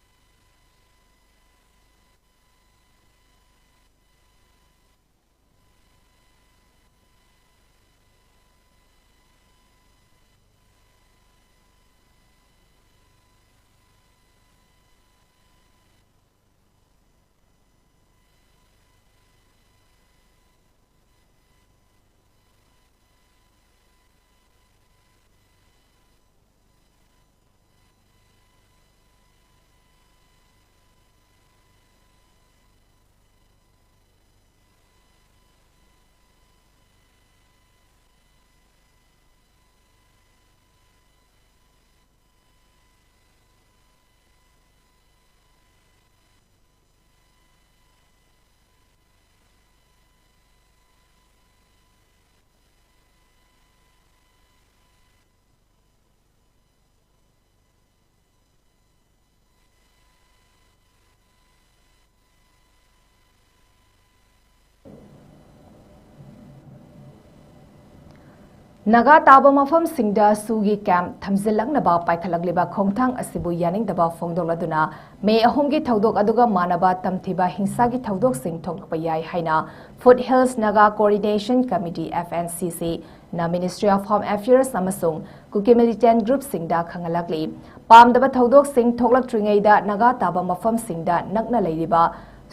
ꯅꯥꯒꯥ ꯇꯥꯕ ꯃꯐꯝꯁꯤꯡꯗ ꯁꯨꯒꯤ ꯀꯦꯝꯞ ꯊꯝꯖꯤꯜꯂꯛꯅꯕ ꯄꯥꯏꯈꯠꯂꯛꯂꯤꯕ ꯈꯣꯡꯊꯥꯡ ꯑꯁꯤꯕꯨ ꯌꯥꯅꯤꯡꯗꯕ ꯐꯣꯡꯗꯣꯛꯂꯗꯨꯅ ꯃꯦ ꯑꯍꯨꯝꯒꯤ ꯊꯧꯗꯣꯛ ꯑꯗꯨꯒ ꯃꯥꯟꯅꯕ ꯇꯝꯊꯤꯕ ꯍꯤꯡꯁꯥꯒꯤ ꯊꯧꯗꯣꯛꯁꯤꯡ ꯊꯣꯛꯂꯛꯄ ꯌꯥꯏ ꯍꯥꯏꯅ Foothills Naga Coordination Committee, F N C C, ꯅ Ministry of Home Affairs ꯑꯃꯁꯨꯡ ꯀꯨꯀꯤ ꯃꯤꯂꯤꯇꯦꯟ ꯒ꯭ꯔꯨꯞꯁꯤꯡꯗ ꯈꯪꯍꯜꯂꯛꯂꯤ꯫ ꯄꯥꯝꯗꯕ ꯊꯧꯗꯣꯛꯁꯤꯡ ꯊꯣꯛꯂꯛꯇ꯭ꯔꯤꯉꯩꯗ ꯅꯥꯒꯥ ꯇꯥꯕ ꯃꯐꯝꯁꯤꯡꯗ ꯅꯛꯅ ꯂꯩꯔꯤꯕ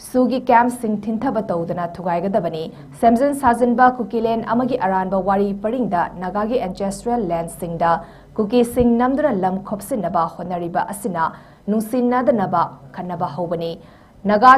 ꯁꯨꯒꯤ ꯀꯦꯝꯞꯁꯤꯡ ꯊꯤꯟꯊꯕ ꯇꯧꯗꯅ ꯊꯨꯒꯥꯏꯒꯗꯕꯅꯤ꯫ ꯁꯦꯝꯖꯤꯟ ꯁꯥꯖꯤꯟꯕ ꯀꯨꯀꯤꯂꯦꯟ ꯑꯃꯒꯤ ꯑꯔꯥꯟꯕ ꯋꯥꯔꯤ ꯄꯔꯤꯡꯗ ꯅꯥꯒꯥꯒꯤ ancestral ꯂꯦꯟꯁꯤꯡꯗ ꯀꯨꯀꯤꯁꯤꯡ ꯅꯝꯗꯨꯅ ꯂꯝ ꯈꯣꯞꯆꯤꯟꯅꯕ ꯍꯣꯠꯅꯔꯤꯕ ꯑꯁꯤꯅ ꯅꯨꯡꯁꯤꯅꯗꯅꯕ ꯈꯟꯅꯕ ꯍꯧꯕꯅꯤ꯫ ꯅꯥꯒꯥ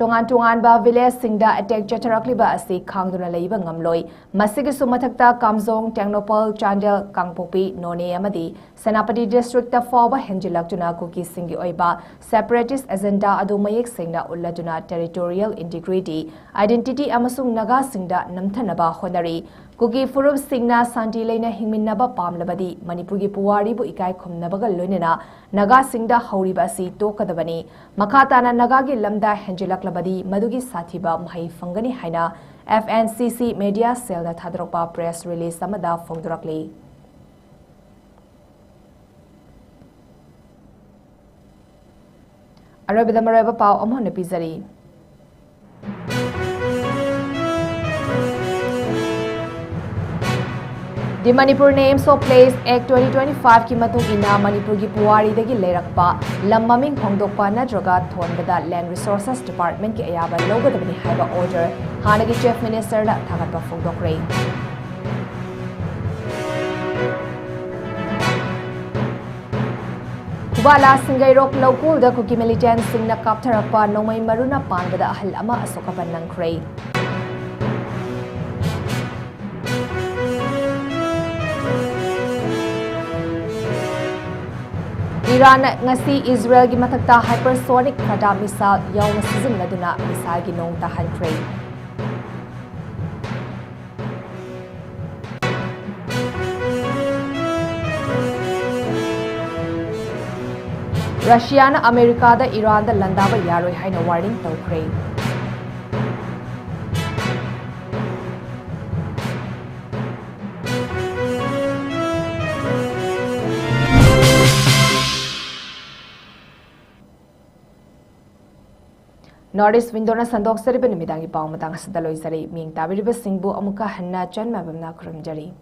ꯇꯣꯉꯥꯟ ꯇꯣꯉꯥꯟꯕ ꯚꯤꯂꯦꯖꯁꯤꯡꯗ ꯑꯦꯇꯦꯛ ꯆꯠꯊꯔꯛꯂꯤꯕ ꯑꯁꯤ ꯈꯥꯡꯗꯨꯅ ꯂꯩꯕ ꯉꯝꯂꯣꯏ꯫ ꯃꯁꯤꯒꯤꯁꯨ ꯃꯊꯛꯇ ꯀꯥꯝꯖꯣꯡ, ꯇꯦꯡꯅꯧꯄꯜ, ꯆꯥꯟꯗꯦꯜ, ꯀꯥꯡꯄꯣꯛꯄꯤ, ꯅꯣꯅꯦ ꯑꯃꯗꯤ ꯁꯦꯅꯥꯄꯇꯤ ꯗꯤꯁꯇ꯭ꯔꯤꯛꯇ ꯐꯥꯎꯕ ꯍꯦꯟꯖꯤꯜꯂꯛꯇꯨꯅ ꯀꯨꯀꯤꯁꯤꯡꯒꯤ ꯑꯣꯏꯕ separatist agenda ꯑꯗꯨ ꯃꯌꯦꯛ ꯁꯦꯡꯅ ꯎꯠꯂꯗꯨꯅ territorial integrity, identity ꯑꯃꯁꯨꯡ ꯅꯥꯒꯥꯁꯤꯡꯗ ꯅꯝꯊꯅꯕ ꯍꯣꯠꯅꯔꯤ꯫ ꯀꯨꯀꯤ ꯐꯨꯔꯨꯞꯁꯤꯡꯅ ꯁꯥꯟꯇꯤ ꯂꯩꯅ ꯍꯤꯡꯃꯤꯟꯅꯕ ꯄꯥꯝꯂꯕꯗꯤ ꯃꯅꯤꯄꯨꯔꯒꯤ ꯄꯨꯋꯥꯔꯤꯕꯨ ꯏꯀꯥꯏ ꯈꯨꯝꯅꯕꯒ ꯂꯣꯏꯅꯅ ꯅꯥꯒꯥꯁꯤꯡꯗ ꯍꯧꯔꯤꯕ ꯑꯁꯤ ꯇꯣꯛꯀꯗꯕꯅꯤ꯫ ꯃꯈꯥ ꯇꯥꯅ ꯅꯥꯒꯥꯒꯤ ꯂꯝꯗ ꯍꯦꯟꯖꯤꯜꯂꯛꯂꯕꯗꯤ ꯃꯗꯨꯒꯤ ꯁꯥꯊꯤꯕ ꯃꯍꯩ ꯐꯪꯒꯅꯤ ꯍꯥꯏꯅ F N C C media cellꯅ ꯊꯥꯗꯣꯔꯛꯄ press release ꯑꯃꯗ ꯐꯣꯡꯗꯣꯔꯛꯂꯤ꯫ ꯑꯔꯣꯏꯕꯗ ꯃꯔꯨꯑꯣꯏꯕ ꯄꯥꯎ ꯑꯃꯨꯛ ꯍꯟꯅ ꯄꯤꯖꯔꯤ꯫ The Manipur Names of Place Act twenty twenty-fiveꯀꯤ ꯃꯇꯨꯡ ꯏꯟꯅ ꯃꯅꯤꯄꯨꯔꯒꯤ ꯄꯨꯋꯥꯔꯤꯗꯒꯤ ꯂꯩꯔꯛꯄ ꯂꯝ ꯃꯃꯤꯡ ꯍꯣꯡꯗꯣꯛꯄ ꯅꯠꯇ꯭ꯔꯒ ꯊꯣꯟꯕꯗ Land Resources Departmentꯀꯤ ꯑꯌꯥꯕ ꯂꯧꯒꯗꯕꯅꯤ ꯍꯥꯏꯕ order ꯍꯥꯟꯅꯒꯤ Chief Ministerꯅ ꯊꯥꯒꯠꯄ ꯐꯣꯡꯗꯣꯛꯈ꯭ꯔꯦ꯫ ꯈꯨꯕꯥꯂꯥ ꯁꯤꯡꯒꯩꯔꯣꯛ ꯂꯧꯀꯣꯜꯗ ꯀꯨꯀꯤ militantꯁꯤꯡꯅ ꯀꯥꯞꯊꯔꯛꯄ ꯅꯣꯡꯃꯩ ꯃꯔꯨꯅ ꯄꯥꯟꯕꯗ ꯑꯍꯜ ꯑꯃ ꯑꯁꯣꯛ ꯑꯄꯟ ꯅꯪꯈ꯭ꯔꯦ꯫ ꯏꯔꯥꯟꯅ ꯉꯁꯤ ꯏꯖꯔꯦꯜꯒꯤ ꯃꯊꯛꯇ hypersonic Qassam missile ꯌꯥꯎꯅ ꯁꯤꯖꯤꯟꯅꯗꯨꯅ missileꯒꯤ ꯅꯣꯡ ꯇꯥꯍꯟꯈ꯭ꯔꯦ꯫ ꯔꯁꯤꯌꯥꯅ ꯑꯃꯦꯔꯤꯀꯥꯗ ꯏꯔꯥꯟꯗ ꯂꯥꯟꯗꯥꯕ ꯌꯥꯔꯣꯏ ꯍꯥꯏꯅ warning ꯇꯧꯈ꯭ꯔꯦ꯫ North East Window ꯅ ꯁꯟꯗꯣꯛꯆꯔꯤꯕ ꯅꯨꯃꯤꯗꯥꯡꯒꯤ ꯄꯥꯎ ꯃꯇꯥꯡ ꯑꯁꯤꯗ ꯂꯣꯏꯖꯔꯦ꯫ ꯃꯤꯠꯌꯦꯡ ꯇꯥꯕꯤꯔꯤꯕꯁꯤꯡꯕꯨ ꯑꯃꯨꯛꯀ ꯍꯟꯅ ꯆꯟ ꯃꯥꯏꯕꯝꯅ ꯈꯨꯔꯨꯝꯖꯔꯤ꯫